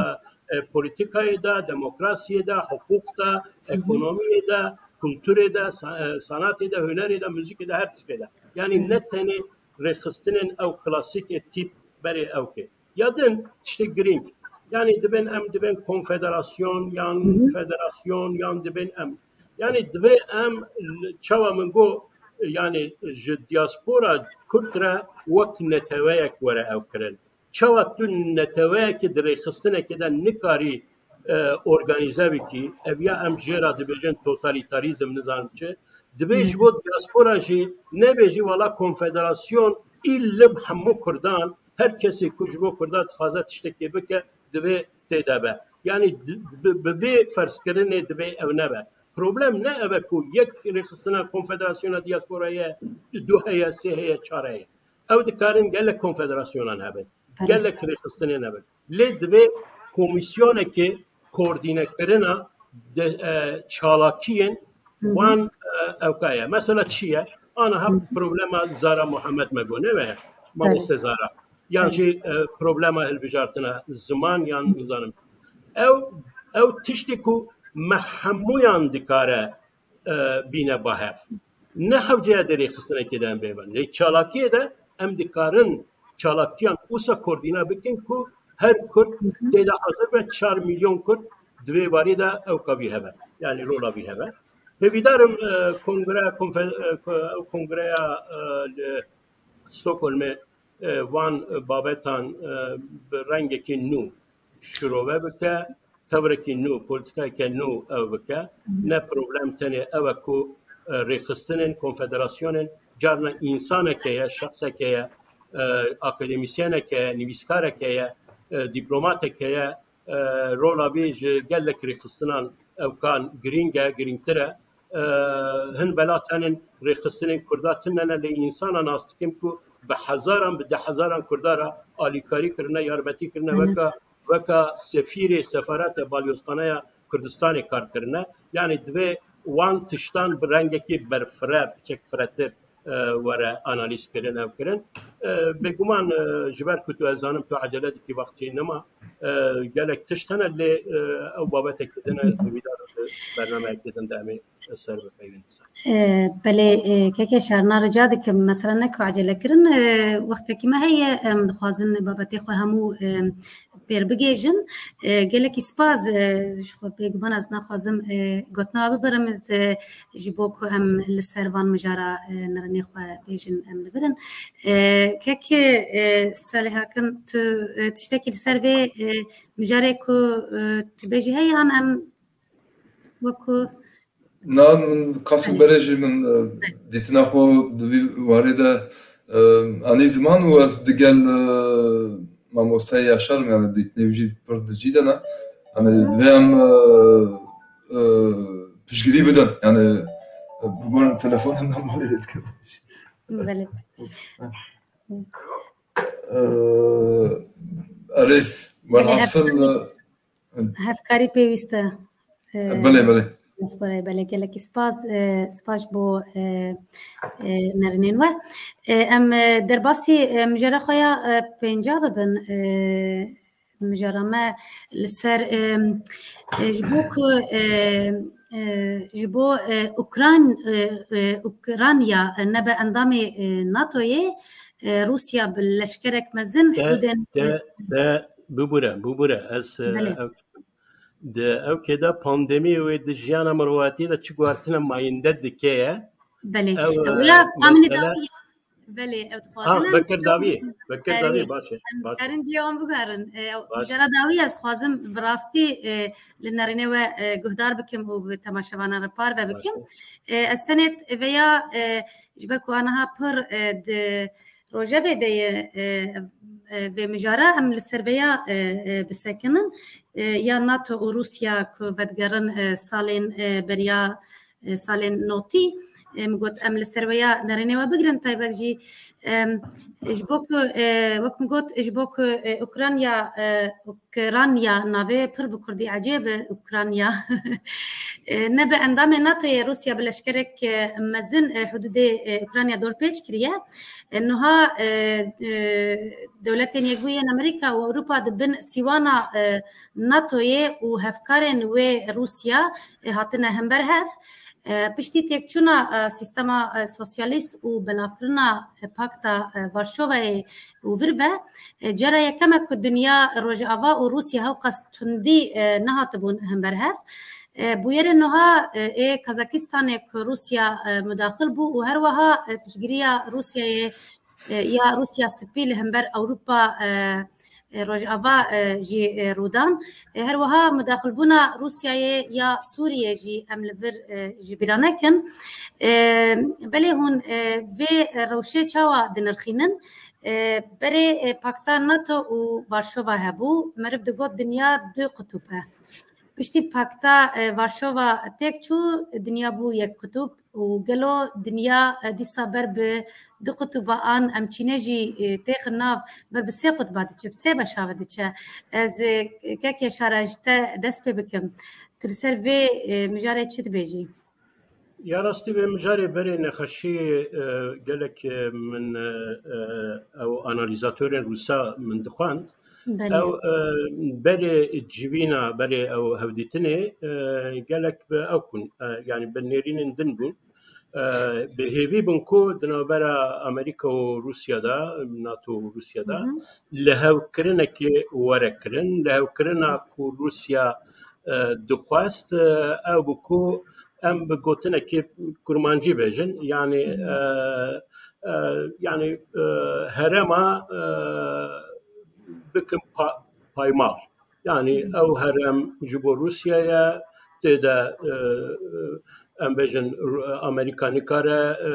e, polîtîkayê de, demokrasiyê de, hiqûq de, ekonomiyê de, kulturê de, sa-, e, sanatê de, hunerê de, muzîkê de, her tiştê de. Yani ne tenê rêxistinên ew klasîk ê tîp berê ewkê. Ya din tiştê girîng. Yani dibên em dibên konfederasyon yan federasyon yan dibên em. Yani divê em li-, çawa min got, yani ji diaspora Kurd re wek neteweyek were ew kirin. Çawa tu neteweyekê di rêxistinekê de nikarî, e, organîze bikî, ev ya em jê re dibêjin totalîtarîzm, nizanim çi, divê ji bo diaspora jî nebêjî wela konfederasyon î li hemû Kurdan, her kesê ku ji bo Kurda dixwaze tiştekê bike, divê tê de be. Yani di-, bi, bi vê ferzkirinê divê ew nebe. Problem ne ev e ku yek rêxistina konfederasyona diasporayê du heye, sê heye, çar heye. Ew dikarin gelek konfederasyonan hebin. Belê. Gelek rêxistinên hebin. Lê divê komîsyonekê koordînekirina de, e, çalakiyên wan, e, ewka ye. Mesela çi ye? Aniha problema Zara Muhammed me got, ne weye? Mamoste Zara. Yan jî, e, problema hilbijartina ziman yan nizanim. Ew, ew tiştê ku me hemûyan dikare, e, bîne bahev. Ne hewce ya derêxistinekê de em bêbin. Lê çalakiyê de em dikarin çalakiyan wisa koordîne bikin ku her Kurd tê de hazir be, çar milyon Kurd di vê warî de ew ka vî hebe. Yani rola vî hebe. Hêvîdar im, e, kongre, konfe-, e, ko-, ew kongreya, e, li Stockholmê, e, van babetan, e, bi rengekî nû şirove bike. tevrekî nû, polîtîkayeke nû ew bike. Ne problem tenê ew e ku, e, rêxistinên konfederasyonên carna însaneke ye, şexseke ye, e, akademîsyeneke ye, nivîskareke ye, e, dîplomateke ye, e, rola wî ji gelek rêxistinan ewkan girîng e, girîngtir e. E, hin bela tenên rêxistinên Kurda tune ne, lê însana nas dikim ku bi hezaran, bi deh hezaran Kurda re alîkarî kirine, yarmetî kirine, weka, weka sefîrê, sefarete, balyozxaneya Kurdistanê kar kirine. Yanî divê wan tiştan bi rengekî berfireh, piçek firetir, e, were analîz kirin, ev kirin. E, bêguman, e, ji ber ku tu, ez zanim tu ecele dikî, wextê nema. E, gelek tişt hene, lê, e, ew babetekî din e, ez hêvîdar im di bernameyekê din de em ê ser bipeyvin. E, belê, e, keke Şerna, rica dikim, mesela ne ku ecele kirin, e, wextekî me heye, em dixwazin babetê xwe hemû, e, pêr bigêjin. E, gelekî spas, e, ji xwe bêguman ez naxwazim, e, gotina bibirim, ez, e, ji bo ku em li ser van mijara, e, nirînê xwe bêjin, em li vir in. E, kek, e, Salih Hakim, tu, e, tiştekî li ser vê, e, mijarê ku, e, tu bêjî heye, yan em wekî Na, min qasî Belê. berê jî min, e, Belê. dîtina xwe di vî warê de, e, anî ziman û ez digel, e, mamosteyê Yaşar im, yani dîtinê wî jî pir di cî de ne. Yani Hı. divê em, e, e, piştgirî bidin. Yani, e, bi telefonê me malê lê dikin. Belê. E, erê, Belê, welhasil, hevkarî. e, Hevkarî pêwîst e. E, Belê, belê. Diasporayê, belê, gelekî spas, e, spas bo, e, e, nerînên we. E, em, e, derbasî, e, mijara xwe ya, e, pênca bibin, e, mijara me li ser, e, e, ji bo ku, e, e, ji bo, e, Ukran-, e, e, Ukrayna, e, nebe endamê, e, NATOyê, e, Rûsya bi leşkerek mezin Te, hudên, te, e, te, bibûre, bibûre. Ez, e, Belê. ev Di ewkê de pandemî wê di jiyana mirovatiyê de çi guhertine mayînde dike ye? Belê. Ew, Ew e, ya, amine mesele dawî. Belê, ew dixwazin Ha, em Bekir dawî. Bekir Erê, dawî, baş e, em baş e. karin cihê wan biguherin. E, Baş. mijara dawî ez xwazim bi rastî, e, li nerînê we, e, guhdar bikim û bi temaşevanan re parve Baş bikim. e. E, ez tenê veya, e, ji ber ku aniha pir, e, di rojevê de ye, e, e, vê mijara em li ser vê ya, e, e, bisekinin. E, ya NATO û Rûsya ku vedigerin, e, salên, e, beriya, e, salên notî, e, min got em li ser vê ya nerênê we bigirin, taybet jî, em, ji bo ku, e, wek min got, ji bo ku, e, Ukrayna, e, Ukrayna navê pir bi kurdî ecêb e, Ukrayna. E, nebe endamê NATOyê Rûsya bi leşkerek, e, mezin, e, hududê, e, Ukrayna dorpêç kiriye. E, niha, e, e, Dewletên Yekbûyî yên Amerîka û Ewropa di bin sîwana, e, NATOyê û hevkarên wê Rûsya, e, hatine hember hev. E, piştî têkçûna, e, sîstema, e, sosyalîst û belavkirina, e, Pakta, e, Varşovayê û vir ve, e, cara yekem e ku dinya Rojava û Rûsya hewqas tundî, e, nehatibûn hember hev. E, bûyerên niha, e, ê Kazakistanê ku Rûsya, e, mudaxil bû û her wiha, e, piştgiriya Rûsyayê, e, ya Rûsya Spî li hember Ewropa, e, e, Rojava, e, jî, e, rûdan. E, her wiha mudaxilbûna Rûsyayê ya Sûriyê jî em li vir, e, ji bîra nekin. E, belê hûn, e, vê rewşê çawa dinirxînin? E, berê, e, pakta NATO û Varşova hebû, meriv digot dinya du qutûb e. Piştî pakta, e, Varşova têk çû, dinya bû yek qutûb û gelo dinya, e, dîsa ber bi du qutûba an em çîne jî, e, têxin nav, ber bi sê qutba diçe, bi sê beşa ve diçe. Ez, e, kek Yaşar, ez ji te dest pê bikim. Tu li ser vê, e, mijarê çi dibêjî? Ya rastî vê mijarê berê nexweşiyê, e, gelek, e, min, e, e, ew analîzatorên Rûsa min dixwend. Belê. Ew, e, berê civîna, berê ew hevdîtinê, e, gelek bi ew bûn, e, yanî bi nêrînên din bûn. E, bi hêvî bûn ku di navbera Amerîka û Rûsya de, NATO û Rûsya de, Hı hı. lihevkirinekê were kirin. Lihevkirina ku Rûsya, e, dixwest, e, ew bû ku em bi gotinekê kurmancî bêjin, yanî, Hı hı. e, e, yanî, e, herêma, e, bikin pa-, paymal. Yanî ew herem ji bo Rûsyayê tê de, e, em bêjin, Amerîka nikare, e,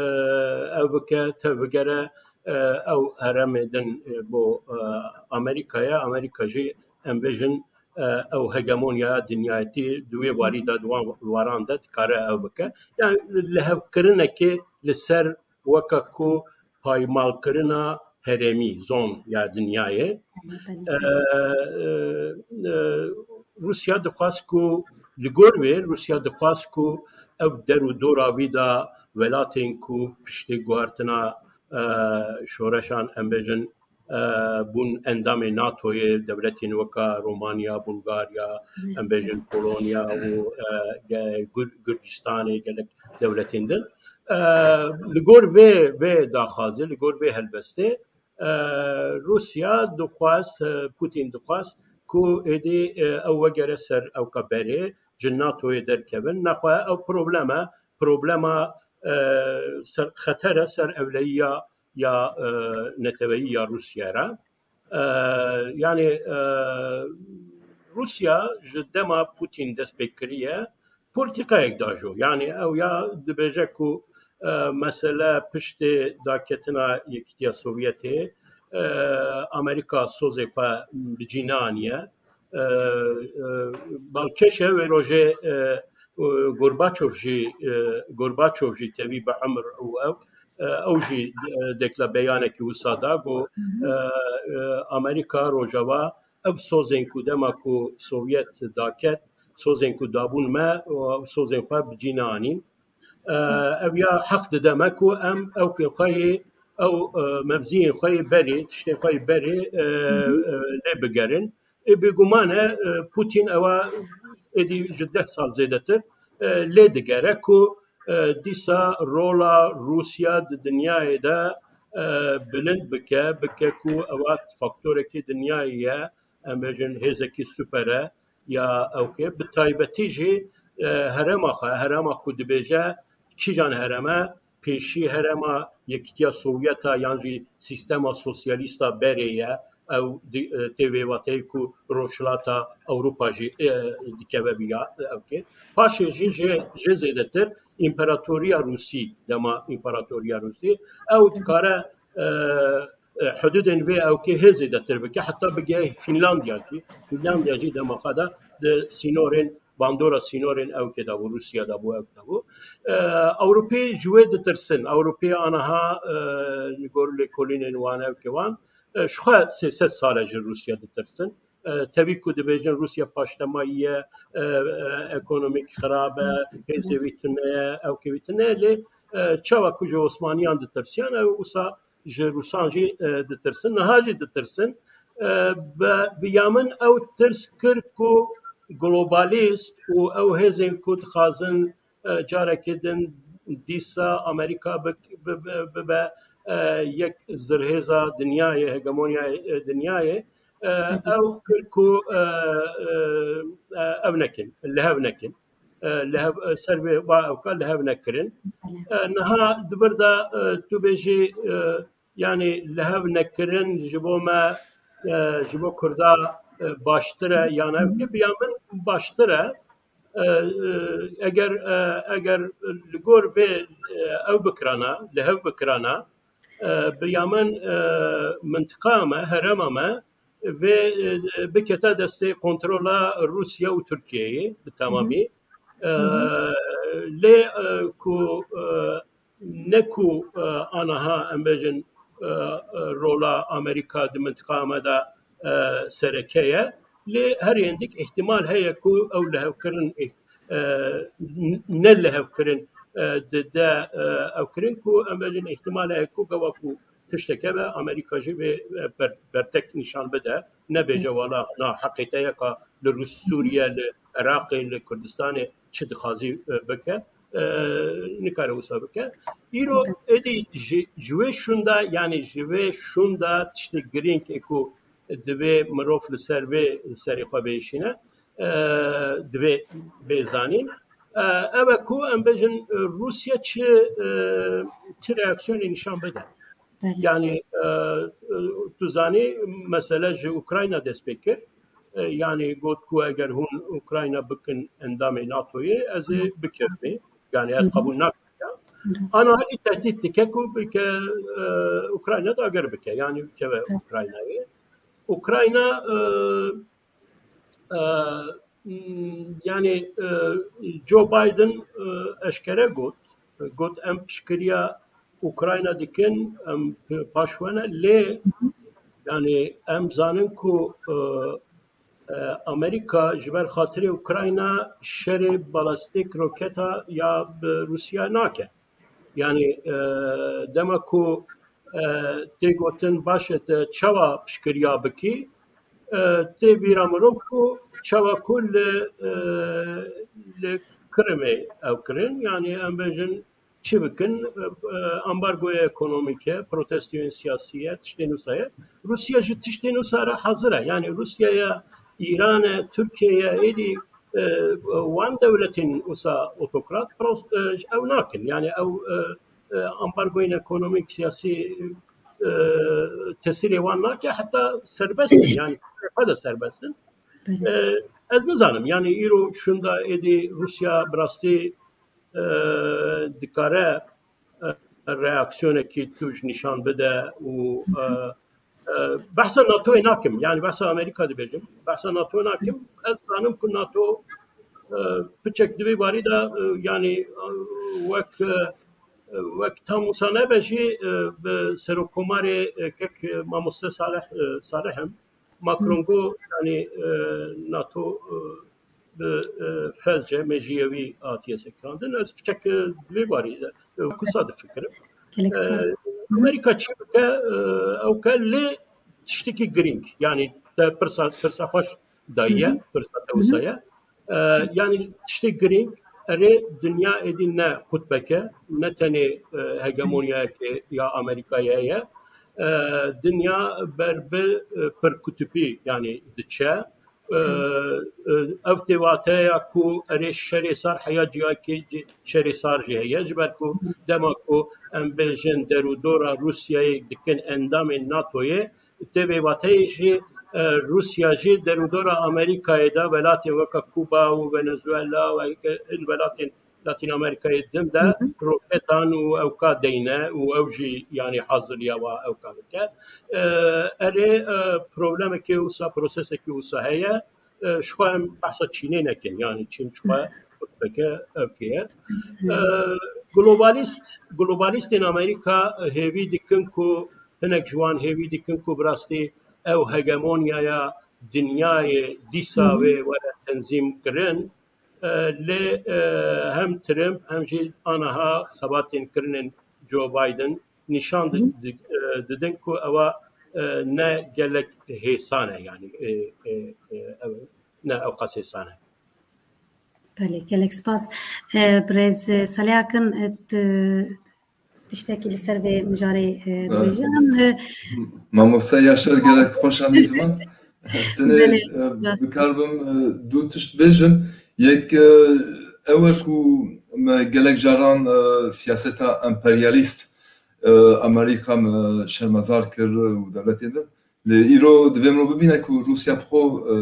ew bike, tevbigere, e, ew heremê din, e, bo, e, Amerîka ye. Amerîka jî, em bêjin, e, ew hegemonyaya dinyayetî di wê warî de, di wan waran de dikare ew bike. Yani lihevkirinekê li ser weke ku paymalkirina herêmî, zon ya dinyayê. E, e, e, Rûsya dixwast ku li gor wê, Rûsya dixwast ku ev der û dora wî de welatên ku piştî guhertina, e, şoreşan, em bêjin, e, bûn endamê NATOyê, dewletên weka Romanya, Bulgarya, em bêjin Polonya û, e, ge-, Gur-, Gurcistanê, gelek dewletên din. E, li gor vê, vê daxazê, li gor vê helbestê, e, Rûsya dixwast, e, Putin dixwast ku êdî, e, ew wegere ser ewka berê, ji NATOyê derkevin. Nexwe ew problem e, problema, e, ser, xeter e ser ewleyiya ya, e, neteweyî ya Rûsya re. E, yani, e, Rûsya ji dema Putin dest pê kiriye, polîtîkayek dajo. Yani ew ya dibêje ku, e, mesele piştê daketina Yekîtiya Sovyetê, e, Amerîka sozê xwe bi cî neaniye. E, e, balkêş e wê rojê, e, e, Gorbaçov jî, e, Gorbaçov jî tevî bi emir û ew, e, ew jî, e, dekla beyanekî wisa da, got, e, e, Amerîka, Rojava, ev sozên ku dema ku Sovyet daket, sozên ku dabûn me, û sozên xwe bi cî neanîn. E, ev ya heq dide me ku em ewkên xwe yê, ew, e, mevziyên xwe yê berê, tiştên xwe yê berê, e, e, lê bigerin. Ê, bêguman e, e, Putin ewa êdî ji deh sal zêdetir, e, lê digere ku, e, dîsa rola Rûsya di dinyayê de, e, bilind bike, bike ku ewa faktorekî dinyayê ye, em bêjin hêzekî super e ya ewkê, bi taybetî jî, e, herêma xwe, herêma ku dibêje kîjan herême, pêşî herêma Yekîtiya Sovyeta yan jî sîstema sosyalîsta berê ye. Ew di-, e, tê vê wateyê ku Rojhilata Ewropa jî, e, dikeve bi ya, ewkê. Paşê jî jê, jê zêdetir împaratoriya Rûsî, dema împaratoriya Rûsî, ew dikare, e, e, hududên vê ewkê hê zêdetir bike, heta bigeye Fînlandiya jî. Fînlandiya jî dema xwe de di sînorên bandora sînorên ewkê de bû, Rûsya de bû, ewkê de bû. E, Ewropî ji wê ditirsin. Ewropî aniha, e, li gor lêkolînên wan, ewkê wan, e, ji xwe sê sed sal e ji Rûsya ditirsin. E, tevî ku dibêjin Rûsya paştemayî ye, e, e, ekonomîk xirab e, hêzê wî tune ye, ewkê wî tune ye, lê, e, çawa ku ji Osmaniyan ditirsiyan, ew wisa ji Rûsan jî, e, ditirsin, niha jî ditirsin. E, bi, bi ya min ew tirs kir ku globalîst û ew hêzên ku dixwazin, e, carekê din dîsa Amerîka bi, bi, bi, bibe, e, yek zirhêza dinyayê, hegemonyaya, e, dinyayê, e, ew kir ku, e, e, e, ew nekin, li hev nekin. E, li hev, e, ser vê va ewka li hev nekirin. E, niha di vir de, e, tu bêjî, e, yanî li hev nekirin ji bo me, e, ji bo Kurda, e, baştir e, yan ev ki bi ya min baştir e. E, e, eger, e, eger li gor vê, e, ew bikirana, li hev bikirana, e, bi ya min, e, mintiqa me, herêma me, vê, e, bikete destê kontrola Rûsya û Tirkiyeyê bi temamî. E, lê, e, ku, e, ne ku, e, aniha em bêjin, e, e, rola Amerîka di mintiqa me de, e, sereke ye. Lê her hindik îhtimal heye ku ew lihevkirin, e, n-, ne lihevkirin, e, di de, e, ew kirin ku em bêjin îhtimal heye ku gava ku tişteke be, Amerîka jî vê, e, ber-, bertek nîşan bide, nebêje wala na heqê te yeka li Rûs-, Sûriye, li Iraqê, li Kurdistanê çi dixwazî, e, bike, e, nikare wisa bike. Îro êdî ji, ji wê şûnda, yanî ji vê şûnda tiştê girîng ê ku divê mirov li ser vê, li serê xwe bêşîne, e, divê bê zanîn. E, ev e ku em bêjin, e, Rûsya çi, e, çi reaksiyonê nîşan bide. Belê. Yanî, e, e, tu zanî mesele ji Ukrayna dest pê kir. e, yanî got ku eger hûn Ukrayna bikin endamê NATOyê, ez ê bikevimê. Yanî ez qebûl nakim. Ana jî tehdît dike ku bike, e, Ukrayna dagir bike, yanî bikeve Ukraynayê. Ukrayna, e, e, m, yanî, e, Joe Biden, e, eşkere got, got, em piştgiriya Ukrayna dikin, em p-, paş we ne, lê, yanî em zanin ku, e, e, Amerîka ji ber xatirê Ukrayna şerê balastîk roketa ya bi Rûsya nake. Yanî, e, dema ku, e, tê gotin baş e, te çawa piştgiriya bikî, e, tê bîra mirov ku çawa ku li, e, li Kirimê ew kirin, yanî em bêjin çi bikin, e, e, ambargoya ekonomîk e, protestoyên siyasî ye, tiştên wisa ye. Rûsya ji tiştên wisa re hazir e. Yanî Rûsyaya, Îran e, Tirkiye ye, êdî, e, wan dewletên wisa otokrat pros-, e, ew nakin. Yanî ew, e, e, ambargoyên ekonomîk, siyasî, e, tesîrê wan nake, heta serbest in. Yanî xwe de serbest in. E, ez nizanim. Yanî îro şunda êdî Rûsya bi rastî, e, dikare, e, reaksiyonekî tûj nîşan bide û, e, e, behsa NATOyê nakim. Yanî behsa Amerîka dibêjim. Behsa NATO nakim. Ez zanim ku NATO, e, piçek di vê barî de, e, yanî, e, wek, e, wek tam wisa nebe jî, e, bi Serokkomarê, e, kek, e, Mamoste Salih, e, Salih im. Macron got, yanî, e, NATO, e, bi, e, felce mejiyewî hatiye sekinandin. Ez piçek, e, di vê barî de, e, wisa difikirim. Gelek spas. E, Amerîka çi bike, e, ew ke lê tiştekî girîng, yanî te pirsa, pirsa xweş dayiye, pirsa te wisa ye. E, yanî tiştê girîng, erê dinya êdî ne qutbeke, ne tenê, e, hegemonyayeke ya Amerîkayê ye. E, dinya ber bi, e, pirkutipî, yanî diçe. E, e, ev tê wateya ku erê şerê sar heya ciyakê ci-, şerê sar jî heye. Ji ber ku dema ku em bêjin derûdora Rûsyayê dikin endamên NATOyê, tê vê wateyê jî, e, Rûsya jî derûdora Amerîkayê de welatên weke Kuba û Venezuela û weke hin welatên Latîn Amerîkayê din de roketan û ewka deyne û ew jî yanî haziriya wa ewka bike. E, erê, e, problemekê wisa, prosesekî wisa heye. E, ji xwe em behsa Çînê nekin, yanî Çîn ji xwe bike ewkê ye. E, globalîst, globalîstên Amerîka hêvî dikin ku, hinek ji wan hêvî dikin ku bi rastî ew hegemonyaya dinyayê dîsa wê were tenzîm kirin. E, lê, e, hem Trump hem jî aniha xebatên kirinên Joe Biden nîşan di-, di-, e, didin ku ewa, e, ne gelek hêsan e, yanî, e, e, e, ew, ne ew qas hêsan e. Belê, gelek spas. E, birêz, e, Salih Akin, e, tu tiştekî li ser vê mijarê, e, dibêjin. E, Mamoste Yaşar gelek xweş anî ziman. Tenê, Belê, e, rast. Bikarbim, e, du tişt bêjim. Yek, e, ew e ku me gelek caran, e, siyaseta emperyalîst, e, Amerîka me şermezar kir û dewletê din. Lê îro divê mirov bibîne ku Rûsya bi xwe, e,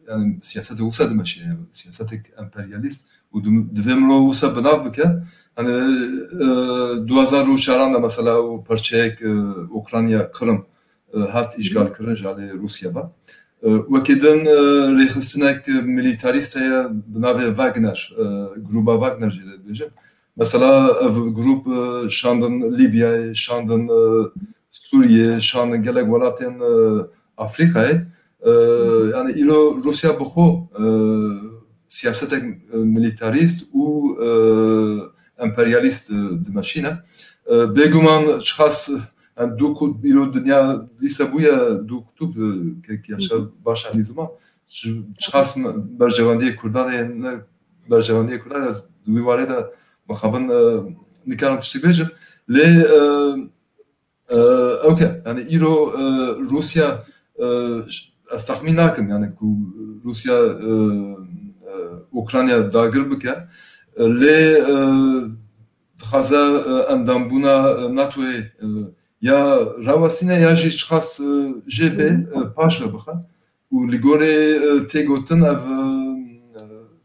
yani siyaseta wisa dimeşîne, siyasetek emperyalîst û di-, divê mirov wisa bi nav bike. Hani, e, du hazar û çaran de mesela û parçeyek, e, Ukrayna, Kırım, e, hat îşgal kirin ji alî Rûsya ve. E, wekî din, e, rêxistinek milîtarîst heye bi navê Wagner, e, gruba Wagner jî dibêjin. Mesela ev grup, e, şandin Lîbyayê, şandin, e, Sûriyê, şandin gelek welatên, e, Afrîkayê. E, yani îro Rûsya bi xwe, e, siyasetek, e, milîtarîst û, e, emperyalîst, e, dimeşîne. E, bêguman çiqas, yani du kut-, îro dinya dîse bûye du kutub, e, kek Yaşar baş anî ziman. Çi-, çiqas me-, berjewendiyê Kurdan heye, ne berjewendiyê Kurdan heye, di wî warê de mixabin, e, nikarim tiştek bêjim. Lê, e, e, ewke, yani îro, e, Rûsya, e, ş-, ez texmîn nakim, yani ku Rûsya, e, e, Ukrayna dagir bike. E, lê, e, dixwaze, e, endambûna, e, NATOyê, e, ya rawestîne ya jî çiqas, e, jê bê, e, paş ve bixe. û li gorî, e, tê gotin ev, e,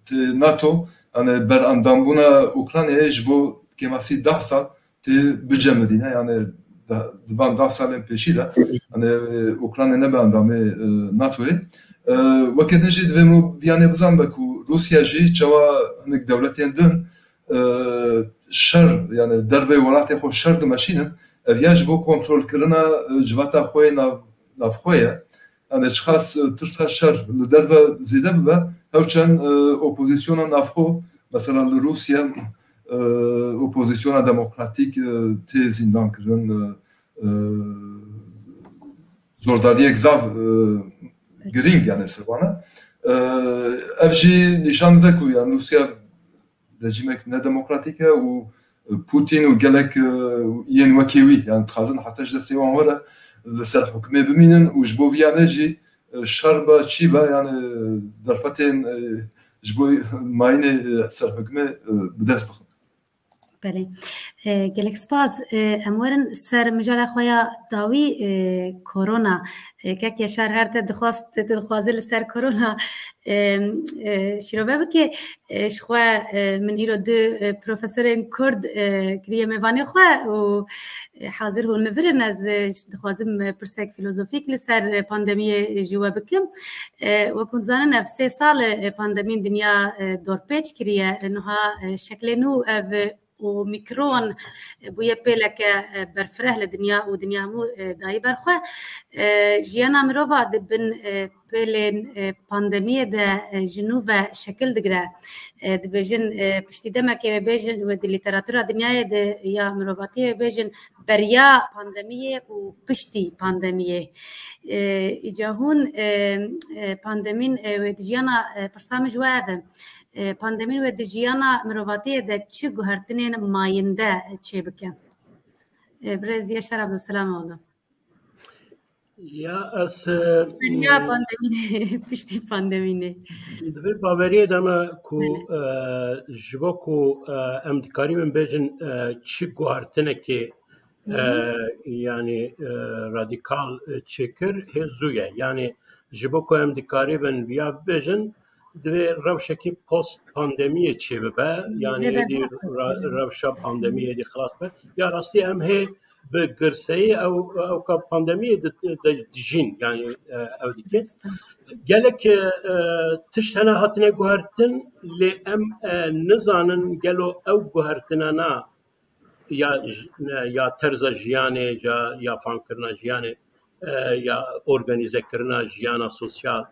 tê NATO, yani berendambûna Ukraynayê ji bo kêmasî deh sal tê bicemidîne, yani da-, di van deh salên pêşî de, yani, e, Ukrayna nebe endamê, e, NATOyê. E, weke din jî divê mirov viyanê bizanbe ku Rûsya jî çawa hinek dewletên din, e, şer, yani dervê welatê xwe şer dimeşînin, ev ya ji bo kontrolkirina, e, civata xwe yê nav-, navxwe ye. Yani çiqas, e, tirsa şer li derve zêde bibe, hewçend, e, opozisyona navxwe, mesela li Rûsya, e, opozisyona demokratîk, e, tê zîndan kirin, e, e, zordariyek zav, e, girîng yani ser wan e. E, ev jî nîşan dide ku yani Rûsya rejîmek nedemokratîk e û Putin û gelek, e, yên wekî wî, yani dixwazin heta ji destê wan were li ser hukmê bimînin û ji bo vî yanê jî, e, şer be çî be, yani derfetên, e, ji bo mayînê, e, ser hukmê, e, bi dest bixin. Belê. E, gelek spas. E, em werin ser mijara xwe ya dawî, e, korona. E, kek Yaşar her te dixwast, te dixwaze li ser korona, e, e, şîrove bike. E, ji xwe, e, min îro du, e, profesorên Kurd, e, kiriye mêvanê xwe û, e, hazir hûn li vir in. Ez, e, dixwazim, e, pirsek filozofîk li ser, e, pandemiyê ji we bikim. E, wek hûn dizanin, ev sê sal e, pandemîn dinya, e, dorpêç kiriye. E, niha, e, şeklê nû ev, e, Omikron, e, bûye pêleke, e, berfireh li dinya û dinya hemû, e, dayî ber xwe. E, jiyana mirova di bin, e, pêlên, e, pandemiyê de, e, ji nû ve şekil digire. E, dibêjin, e, piştî demekê wê bêjin, wê di lîteratura dinyayê de ya mirovatiyê wê bêjin beriya pandemiyê û piştî pandemiyê. E, îca hûn, e, e, pandemîn, e, wê di jiyana, e, pirsa min ji we ev e. E, pandemîn wê di jiyana mirovatiyê de çi guhertinên mayînde çêbike? E, birêz Yaşar Abdulselam oğlu. Ya ez, e, Beriya pandemînê, piştî pandemînê. Di vê baweriyê de me ku, Belê. e, ji bo ku, e, em dikarîbin bêjin, e, çi guhertinekê, Hı hı. e, yanî, e, radîkal, e, çêkir, hê zû ye. Yanî ji bo ku em dikarîbin viya bibêjin, divê rewşekî post pandemiyê çêbibe. Hı, Yanî neden êdî nasıl ra-, yani? rewşa pandemiyê êdî xilas be. Ya rastî em hê bi girseyî ew, ewka pandemiyê di, de dijîn, yanî, e, ew dikin. Gelek, e, e, tişt hene hatine guhertin, lê em, e, nizanin gelo ew guhertinana ya j-, ne, ya terza jiyanê, ya, ya famkirina jiyanê, e, ya organîzekirina jiyana sosyal,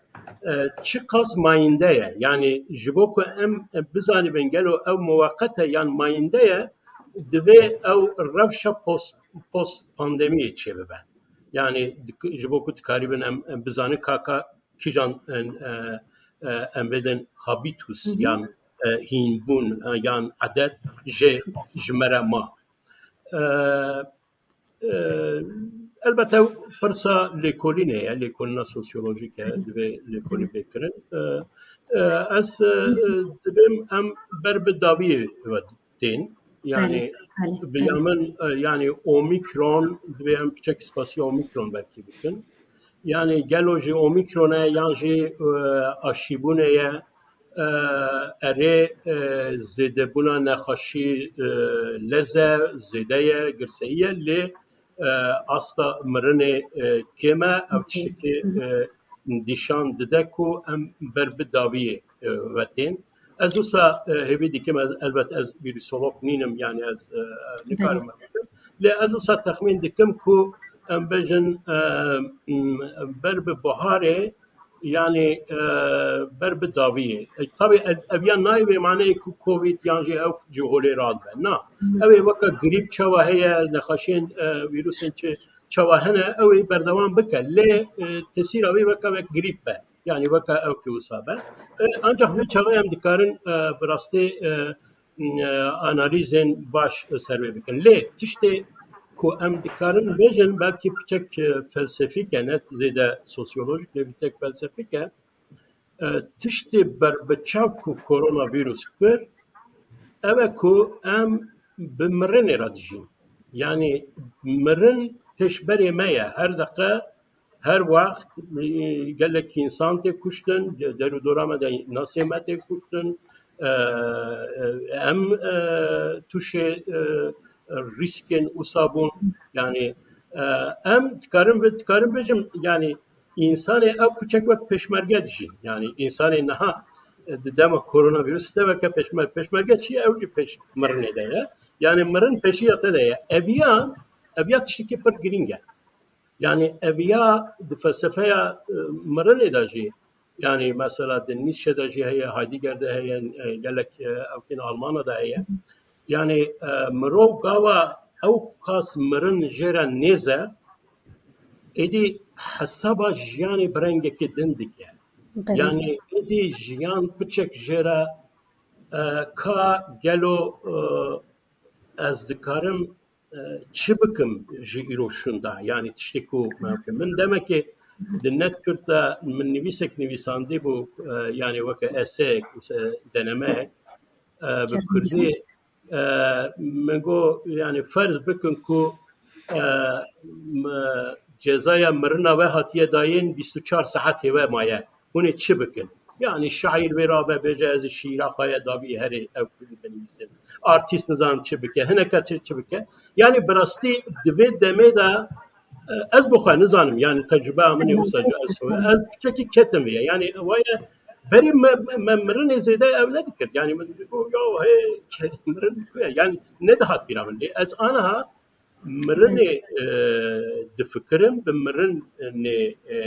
e, çiqas mayînde ye. Yanî ji bo ku em, e, bizanibin gelo ew muweqet e yan mayînde ye, divê ew rewşa post, post pandemiyê çêbibe. Yanî dik-, ji bo ku dikarîbin em, em bizanin kaka kîjan, e, e, e, em bêdin habitus Hı hı. yan, e, hînbûn, e, yan edet jê ji me re ma. E, e, elbette pirsa lêkolînê ye, lêkolîna sosyolojîk e, Hı hı. divê lêkolîn bê kirin. E, e, ez, e, e, dibêm em ber bi dawiyê ve tên. Yanî Belê, belê, bi ya belê. min, e, yanî Omikron, divê em piçek spasiya Omikron belkî bikin. Yanî gelo jî Omikron e yan jî, e, aşîbûnê ye, e, erê, e, zêdebûna nexweşî, e, lez e, zêde ye, girseyî ye, lê, e, asta mirinê, e, kêm e, ew Hı hı, tiştekî, hı hı. e, nîşan dide ku em ber bi dawiyê, e, ve tên. Ez wisa, e, hêvî dikim, ez, elbet ez vîrusolog nînim, yanî ez, e, Belê. nikarim ev bikim. Lê ez wisa texmîn dikim ku em bêjin, e, m, ber bi buharê, yanî, e, ber bi dawiyê. E, tabî ev, ev ya nayê vê maneyê ku Covid yan jî ew ji holê radibe. Na. Hı. Ew ê weke grîp çawa heye, nexweşiyên, e, vîrusên çi çawa hene, ew ê berdewam bike. Lê, e, tesîra wê weke wek grîp be. Yanî weke ew ke wisa be. E, ancaq vê çaxê em dikarin, e, bi rastî, e, e, analîzên baş ser wê bikin. Lê tiştê ku em dikarin bêjin, belkî piçek, e, felsefîk e, ne zêde sosyolojîk, lê piçek felsefîk e. E, tiştê berbiçav ku koronavîrus kir, ew e ku em bi mirinê re dijîn. Yanî mirin pêşberê me ye. Her deqe Her wext, e, gelek însan tê kuştin, de-, der û dora me de nasê me tê kuştin. E, e, em, e, tûşê, e, rîskên wisa bûn. Yani, e, em dikarin bi-, dikarin bêjim, yani, însanê ew piçek wek pêşmerge dijîn. Yani, însanê niha, e, di dema koronavîrus teveke pêşmer-, pêşmerge çi ye? Ew jî pêş mirinê de ye. Yani, mirin pêşiya te de ye. Eviya, eviya tiştekî pir girîng e. Yani eviya di felsefeya, e, mirinê de jî, yani mesela di Nietzsche de jî heye, Heidegger de heye, e, gelek, e, ewkên Almana de heye. Yani, e, mirov gava ew kas mirin jê re nêze, êdî hesaba jiyanê bi rengekê din dike. Belê. Yani êdî jiyan piçek jê re, e, ka gelo, e, ez dikarim e, çi bikim ji îro şûnda? Yani tiştê ku me bikim. Min demekê di Net Kürt de min nivîsek nivîsandî bû, e, yani weke eseyek, wise denemeyek, e, bi Kurdî, e, min got, yani ferz bikin ku, e, me, cezaya mirina we hatiye dayên bîst û çar saetê we maye. Hûn ê çi bikin? Yani şaîr vê rabe bêje, ez ê şîîra xwe ya dabî herê ew kurdî binivîsim. Artîst nizanim çi bike, hineka çi, çi bike. Yani bi rastî di vê demê de, e, ez bi xwe nizanim, yani tecrübeya min ê wisa ji ez, ez piçekî ketim vê. Yani waye berê me, me, me mirinê zêde ew nedikir. Yani min digot, ya hê, ke-, mirin ku ye? Yani nedihat bîra min. Lê ez aniha mirinê, e, difikirim, bi mirinê, e,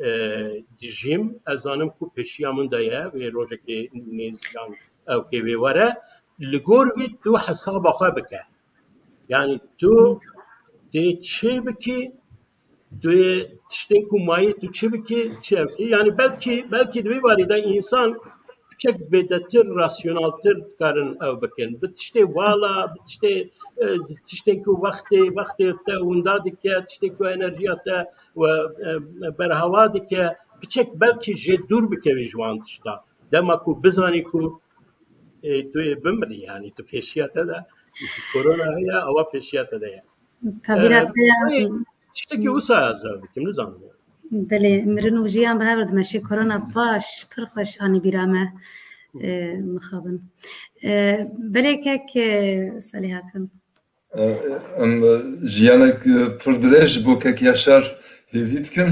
e, dijîm. Ez zanim ku pêşiya min de ye, wê rojekê nêz yan ewkê wê were. Li gor vî tu hesaba xwe bike. Yani tu dê çê bikî, tu yê tiştên ku mayî tu çi bikî, çi ew kî. Yani belkî, belkî di vê barî de însan piçek bêdetir, rasyonaltir dikarin ew bikin. Bi tiştê wala, bi tiştê, e, tiştên ku wextê, wextê te winda dike, tiştê ku enerjiya te we, e, berhewa dike, piçek belkî jê dûr bikevî ji wan tişta. Dema ku bizanî ku, e, tu yê bimirî, yani tu pêşiya te de korona heye, ewa pêşiya te de ye. Tabîra E, te ya. Tiştekî wisa ez ew dikim, nizanim. Belê, mirin û jiyan bi hev re dimeşe. Korona baş, pir xweş anî bîra me, e, mixabin. E, belê kek, e, Salih Hakan. E, em, e, jiyanek, e, pir dirêj ji bo kek Yaşar hêvî dikin.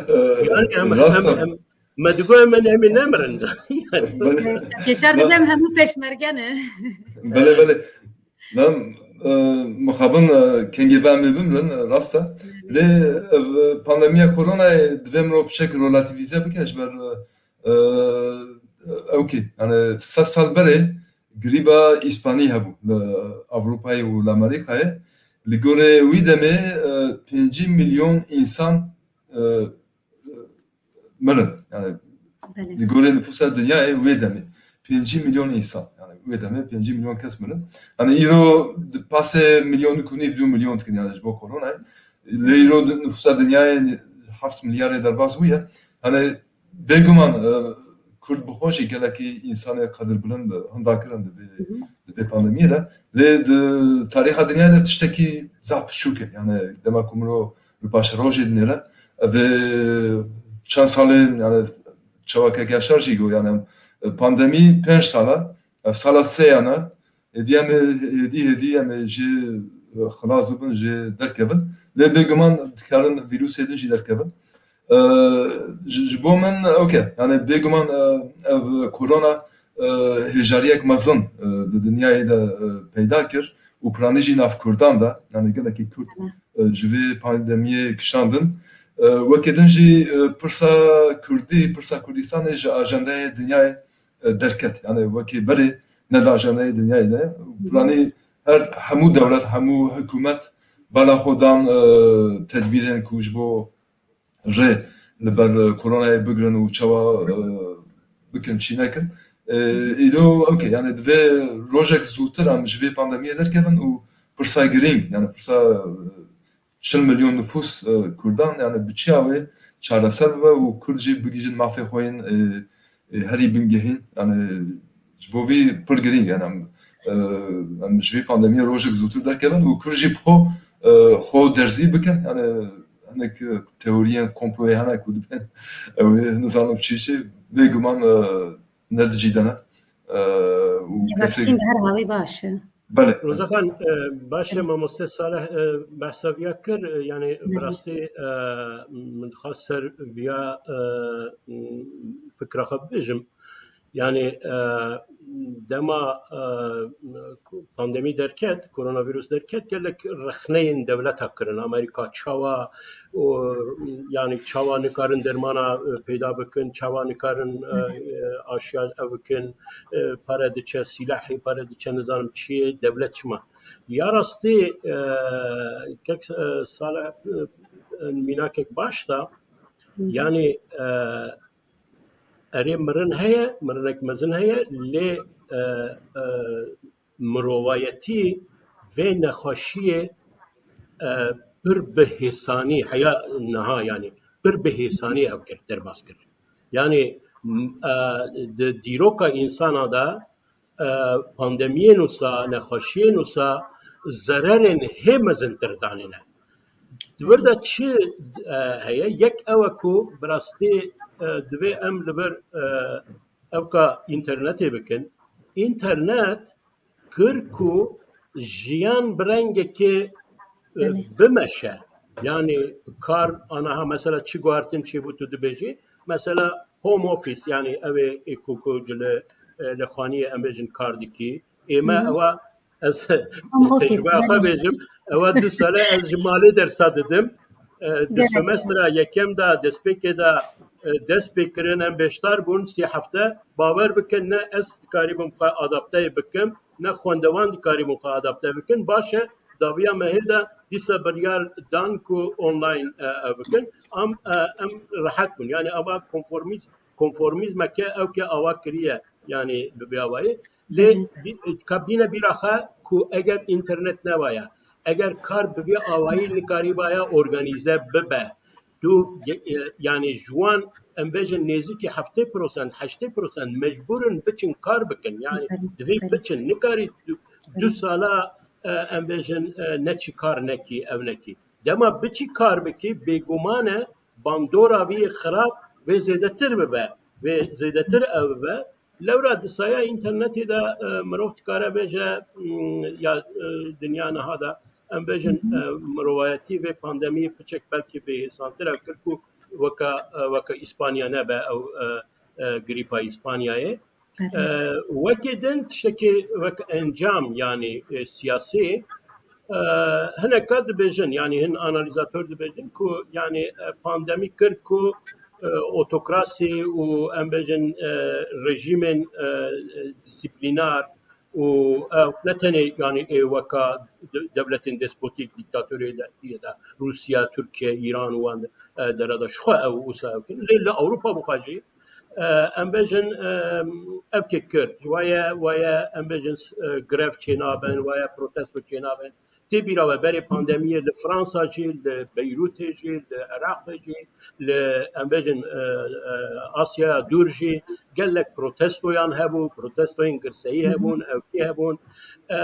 E, Yani em, rast em, e. em, me digot em, em ê nemirin. Yani. Belê. Kek Yaşar dibêm hemû pêşmerge ne. Belê, belê. Em, e, mixabin, e, kengê ve em ê bimirin, e, rast e. Lê, e, pandemiya koronayê divê mirov piçek relatîvîze bike ji ber, e, e, ew kî, yani sed sal berê grîba Îspanî hebû li Ewropayê û li Amerîkayê. Li gorê wî demê, e, pêncî milyon însan, e, mirin. Yani Belê. Li gorê nifûsa dinyayê wê demê pêncî milyon însan. Yani wê demê pêncî milyon kes mirin. Yani îro di pasê milyon û nîv, du milyon dikin yani ji bo koronayê. Lê îro di-, nifûsa dinyayê heft milyarê derbas bûye. Yani bêguman, e, Kurd bi xwe jî gelekî însanê qedirbilind hinda kirin di vê, Hı hı. di vê pandemiyê de. Lê di tarîxa dinyayê de tiştekî zaf piçûk e. Yani dema ku mirov li paşerojê dinêre, ev ê çend salên, yani çawa kek Yaşar jî got, yani pandemî pênc sal e, ev sala sêyan e, êdî em ê, êdî, êdî em ê jê xilas bibin, jê derkevin. Lê bêguman dikarin vîrusê din jî derkevin. E, ji, ji bo min, okey, yani bêguman, e, ev korona, e, hêjariyek mezin, e, li dinyayê de, e, peyda kir û piranî jî nav Kurdan de, yani gelekî Kurd, e, ji vê pandemiyê kişandin. E, wekî din jî, e, pirsa Kurdî, pirsa Kurdistanê ji ajandayê dinyayê, e, derket. Yani wekî berê ne di ajandayê dinyayê de. Piranî her, hemû dewlet, hemû hikûmet bala xwe dan, e, tedbîrên ku ji bo rê li ber, e, koronayê bigrin û çawa, e, bikin çi nekin. E, îdo, okey, yani divê rojek zûtir em ji vê pandemiyê derkevin û pirsa girîng, yani pirsa, e, çil milyon nifûs, e, Kurdan, yani bi çiya wê çareser bibe û Kurd jî bigihîjin mafê xwe yên, e, e, herî bingehîn, yani ji bo vî pir girîng, yani em, e, em ji vî pandemiyê rojek zûtir derkevin û Kurd jî bi xwe, e, xwe derzî bikin, yani hinek, e, teoriyên komployê hene ku dibên, ew ê nizanim çi çi, bêguman, e, ne di cî de ne. E, û kesê Vaksîn bi her hawî baş e. Belê. Rozaxan, e, baş e, mamoste Salih, e, behsa viya kir, e, yani bi rastî, e, min dixwast ser viya, e, fikra xwe bibêjim. Yani, e, dema, e, pandemî derket, koronavîrus derket, gelek rexneyên dewleta kirin. Amerîka çawa, o, yani çawa nikarin dermana, e, peyda bikin, çawa nikarin, e, e, aşiya ev bikin, e, pare diçe, sîlahê pare diçe, nizanim çiyê, dewlet çima. Ya rastî, e, kek, e, Salih, e, e, mînakek baş da, yani, e, erê mirin heye, mirinek mezin heye, lê, e, e, mirovayetî vê nexweşiyê, e, pir bi hêsanî, heya niha yani, pir bi hêsanî ew kir, derbas kir. Yani, m-, e, di dîroka însana de, e, pandemiyên wisa, nexweşiyên wisa zererên hê mezintir danîne. Di vir de çi, e, heye? Yek ew e ku bi rastî, e, divê em li vir, e, ewka înternetê bikin. Înternet kir ku jiyan bi rengekê, e, Belê. bimeşe. Yani kar anaha mesela çi guhartin çêbû tu dibêjî? Mesela home office, yani ew ê, ê ku, ku ji li, e, li xaniyê em bêjin kar dikî. Ê me Hı hı. ewa ez Home office, tecrübeya xwe belê. bêjim. Ewa du sale ez ji malê dersa didim. E, di Gerek. semestra yekem de, destpêkê de, e, dest pê kirin, em beşdar bûn, sê hefte. Bawer bikin, ne ez dikarîbim xwe adapteyê bikim, ne xwendevan dikarîbûn xwe adapte bikin. Baş e, dawiya mehê de dîsa biryar dan ku online, e, ev bikin. Am, e, em rehet bûn. Yani ava konformîz-, konformîzmeke ew ke awa kiriye, yani bi vê awayî. Lê Hı hı. bî-, ka bîne bîra xwe ku eger înternet nebaya, eger kar bi vê awayî nikarîbaya organîze bibe, tu, e, yani ji wan em bêjin nêzîkî heftê prosent, heştê prosent mecbûr in biçin kar bikin. Yani Belê, divê belê. biçin, nikarî du, du Belê. sala, e, em bêjin, e, neçî kar nekî, ev nekî. Dema biçî kar bikî, bêguman e bandora vî xirab vê zêdetir bibe, vê zêdetir ev bibe. Lewra di saya înternetê de, e, mirov dikare bêje, mm, ya, e, dinya niha de, em bêjin, Hı hı. e, mirovayetî vê pandemiyê piçek belkî bêhêsantir ev kir ku weke, e, weke Îspanya nebe ew, e, e, grîpa Îspanyayê. Belê. E, wekî din tiştekî wek encam, yani, e, siyasî, e, hineka dibêjin, yani hin analizator dibêjin ku, yani, e, pandemî kir ku, e, otokrasî û em bêjin, e, rejîmên, e, disiplînar û ew ne tenê, yani, ê weka de-, dewletên despotîk, dîktatorê de, de, Rûsya, Tirkiye, Îran û wan, e, dere de, ji xwe ew wisa ew kin. Lê li Ewropa bixwe jî, e, em bêjin, e, ev kê kir. Waye, waye em bêjin, e, grev çênabin, waye protesto çênabin. Tê bîra we berê pandemiyê li Fransa jî, li Beyrûtê jî, li Iraqê jî, li, em bêjin, e, e, Asyaya dûr jî gelek protestoyan hebû, protestoyên girseyî Hı hı. hebûn, ewkî hebûn. E,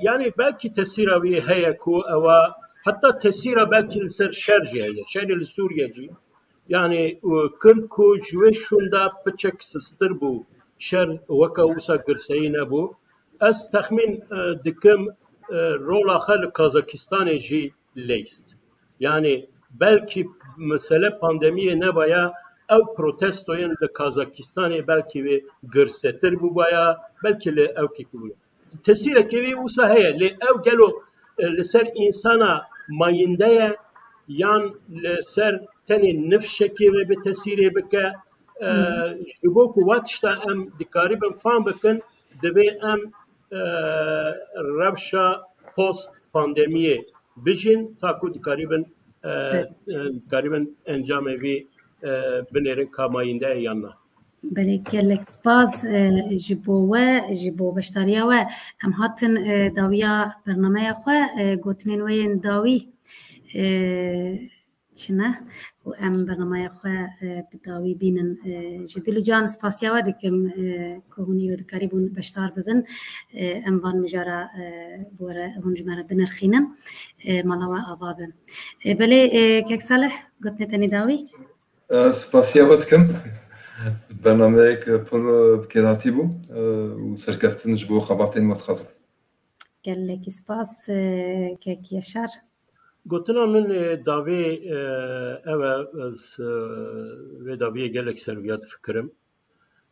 yani belkî tesîra wî heye ku ewa, heta tesîra belkî li ser şer jî heye, şerê li Sûriye jî. Yani, û kir ku ji wê şûnda piçek sistir bû, şer weke wisa girseyî nebû. Ez texmîn, e, dikim, e, rola xwe li Kazakistanê jî leyst. Yani, belkî mesele pandemiyê nebaya, ew protestoyên li Kazakistanê belkî wê girsetir bûbaya, belkî li ewkî bûye. Tesîrekê wî wisa heye, lê ew gelo, e, li ser însana mayînde ye, yan li ser tenê nifşekê wê bi tesîrê bike? E, Hmm. Ji bo ku wa tişta em dikaribin fam bikin, divê em, e, rewşa post pandemiyê bijîn, ta ku dikaribin, e, Evet. e, dikaribin encamê vî, e, binêrin ka mayînde ye yan na. Belê, gelek spas, e, ji bo we, ji bo beşdariya we. Em hatin, e, dawiya bernameya xwe, e, gotinên we yên dawî, e, çi ne? û em bernameya xwe, e, bi dawî bînin. E, ji dil û can spasiya we dikim, e, ku hûn îro dikarîbûn beşdar bibin. E, em van mijara, e, bi we re, hûn ji me re binirxînin. E, mala we ava be. E, belê, e, kek Salih, gotinê te nî dawî? E, spasiya we dikim. Bernameyek pir bi kêrhatî bû, e, û serkeftin ji bo xebatên we dixwazim. Gelekî spas, e, kek Yaşar. Gotina min, e, davê, e, ew e, ez, e, vê daviyê gelek ser viya difikirim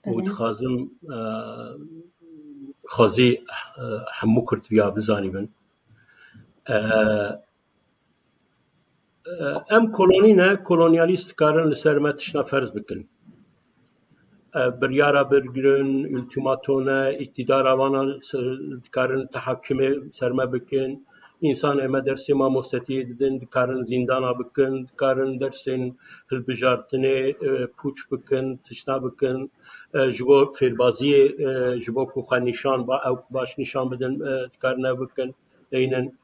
û Belê. dixwazim, e, xwezî, e, hemû Kurd viya bizanîbin. E, e, em kolonî ne, kolonyalîst dikarin li ser me tiştna ferz bikin. E, biryara birgirin, ultimatone, îktidara wana ser, dikarin tehakimê ser me bikin. Însanê me dersê mamostetiyê didin, dikarin zîndana bikin, dikarin dersên hilbijartinê, e, pûç bikin, tiştna bikin. E, ji bo fêrbaziyê, e, ji bo ku xwe nîşan ba, ew baş nîşan bidin, e, dikarin ev bikin, deynin.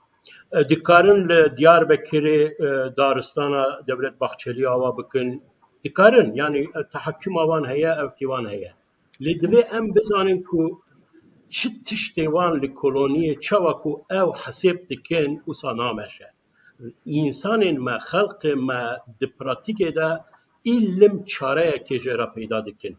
E, dikarin li Diyarbekirê, e, daristana Devlet Bahçelî ava bikin. Dikarin, yanî, e, tehakkuma wan heye, ewkê wan heye. Lê divê em bizanin ku çi tiştê wan li koloniyê çawa ku ew hesêb dikin, wisa nameşe. Însanên me, xelqê me di pratîkê de îlim çareyekê jê re peyda dikin.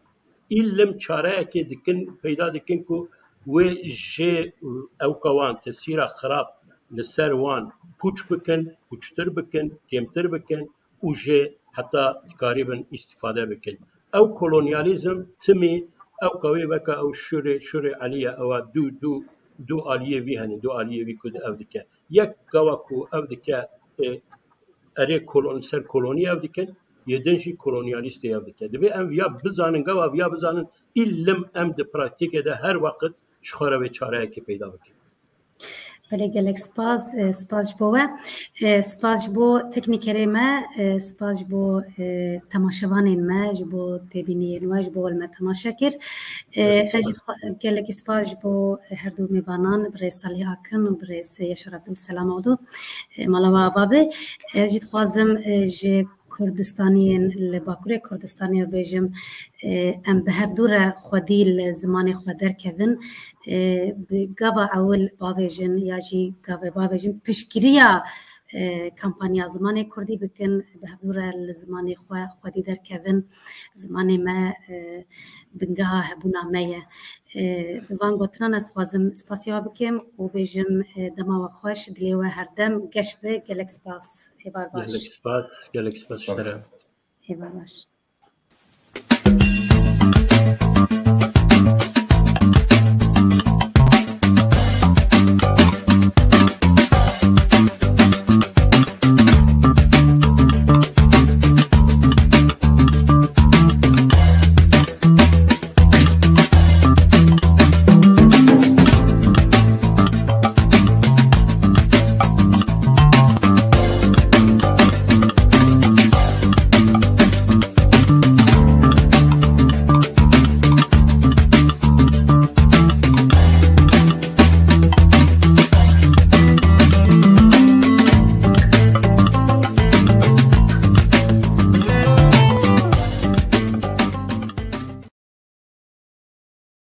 Îlim çareyekê dikin, peyda dikin ku wê jê ewka wan tesîra xirab li ser wan pûç bikin, pûçtir bikin, kêmtir bikin û jê heta dikarîbin îstîfade bikin. Ew kolonyalîzm timî ewka wê weke ew şûrê, şûrê Elî ye, ew e du, du, du aliyê vî hene, du aliyê vî ku ev dike. Yek gava ku ev dike, e, erê kolon-, ser kolonî ev dikin, yê din jî kolonyalîstê ev dike. Divê em viya bizanin, gava viya bizanin, îlim em di praktîkê de her weqt ji xwe re vê çareyekê peyda bikin. Belê, gelek spas, e, spas ji bo we. E, spas ji bo teknîkerê me, e, spas ji bo, e, temaşevanên me, ji bo têbîniyên we, ji bo we li me temaşe kir. E, Gelek ez jî spas. dixwa-, gelekî spas ji bo her du mêvanan, birêz Salih Akin û birêz Yaşar Abdulselam Odu. E, mala we ava be. Ez jî dixwazim, e, ji Kurdistaniyên li Bakurê Kurdistanê bêjim, e, em bi hevdû re xwedî li zimanê xwe derkevin, e, bi gava ewil bavêjin ya jî gavê bavêjin piştgiriya, e, kampanya zimanê kurdî bikin, bi hevdû re li zimanê xwe xwedî derkevin, zimanê me, e, bingeha hebûna me ye. E, bi van gotinan ez dixwazim spasiya we bikim û bêjim, e, dema we xweş, dilê we herdem geş be, gelek spas. Êvar baş. Gelek spas, gelek spas ji te re. Êvar baş.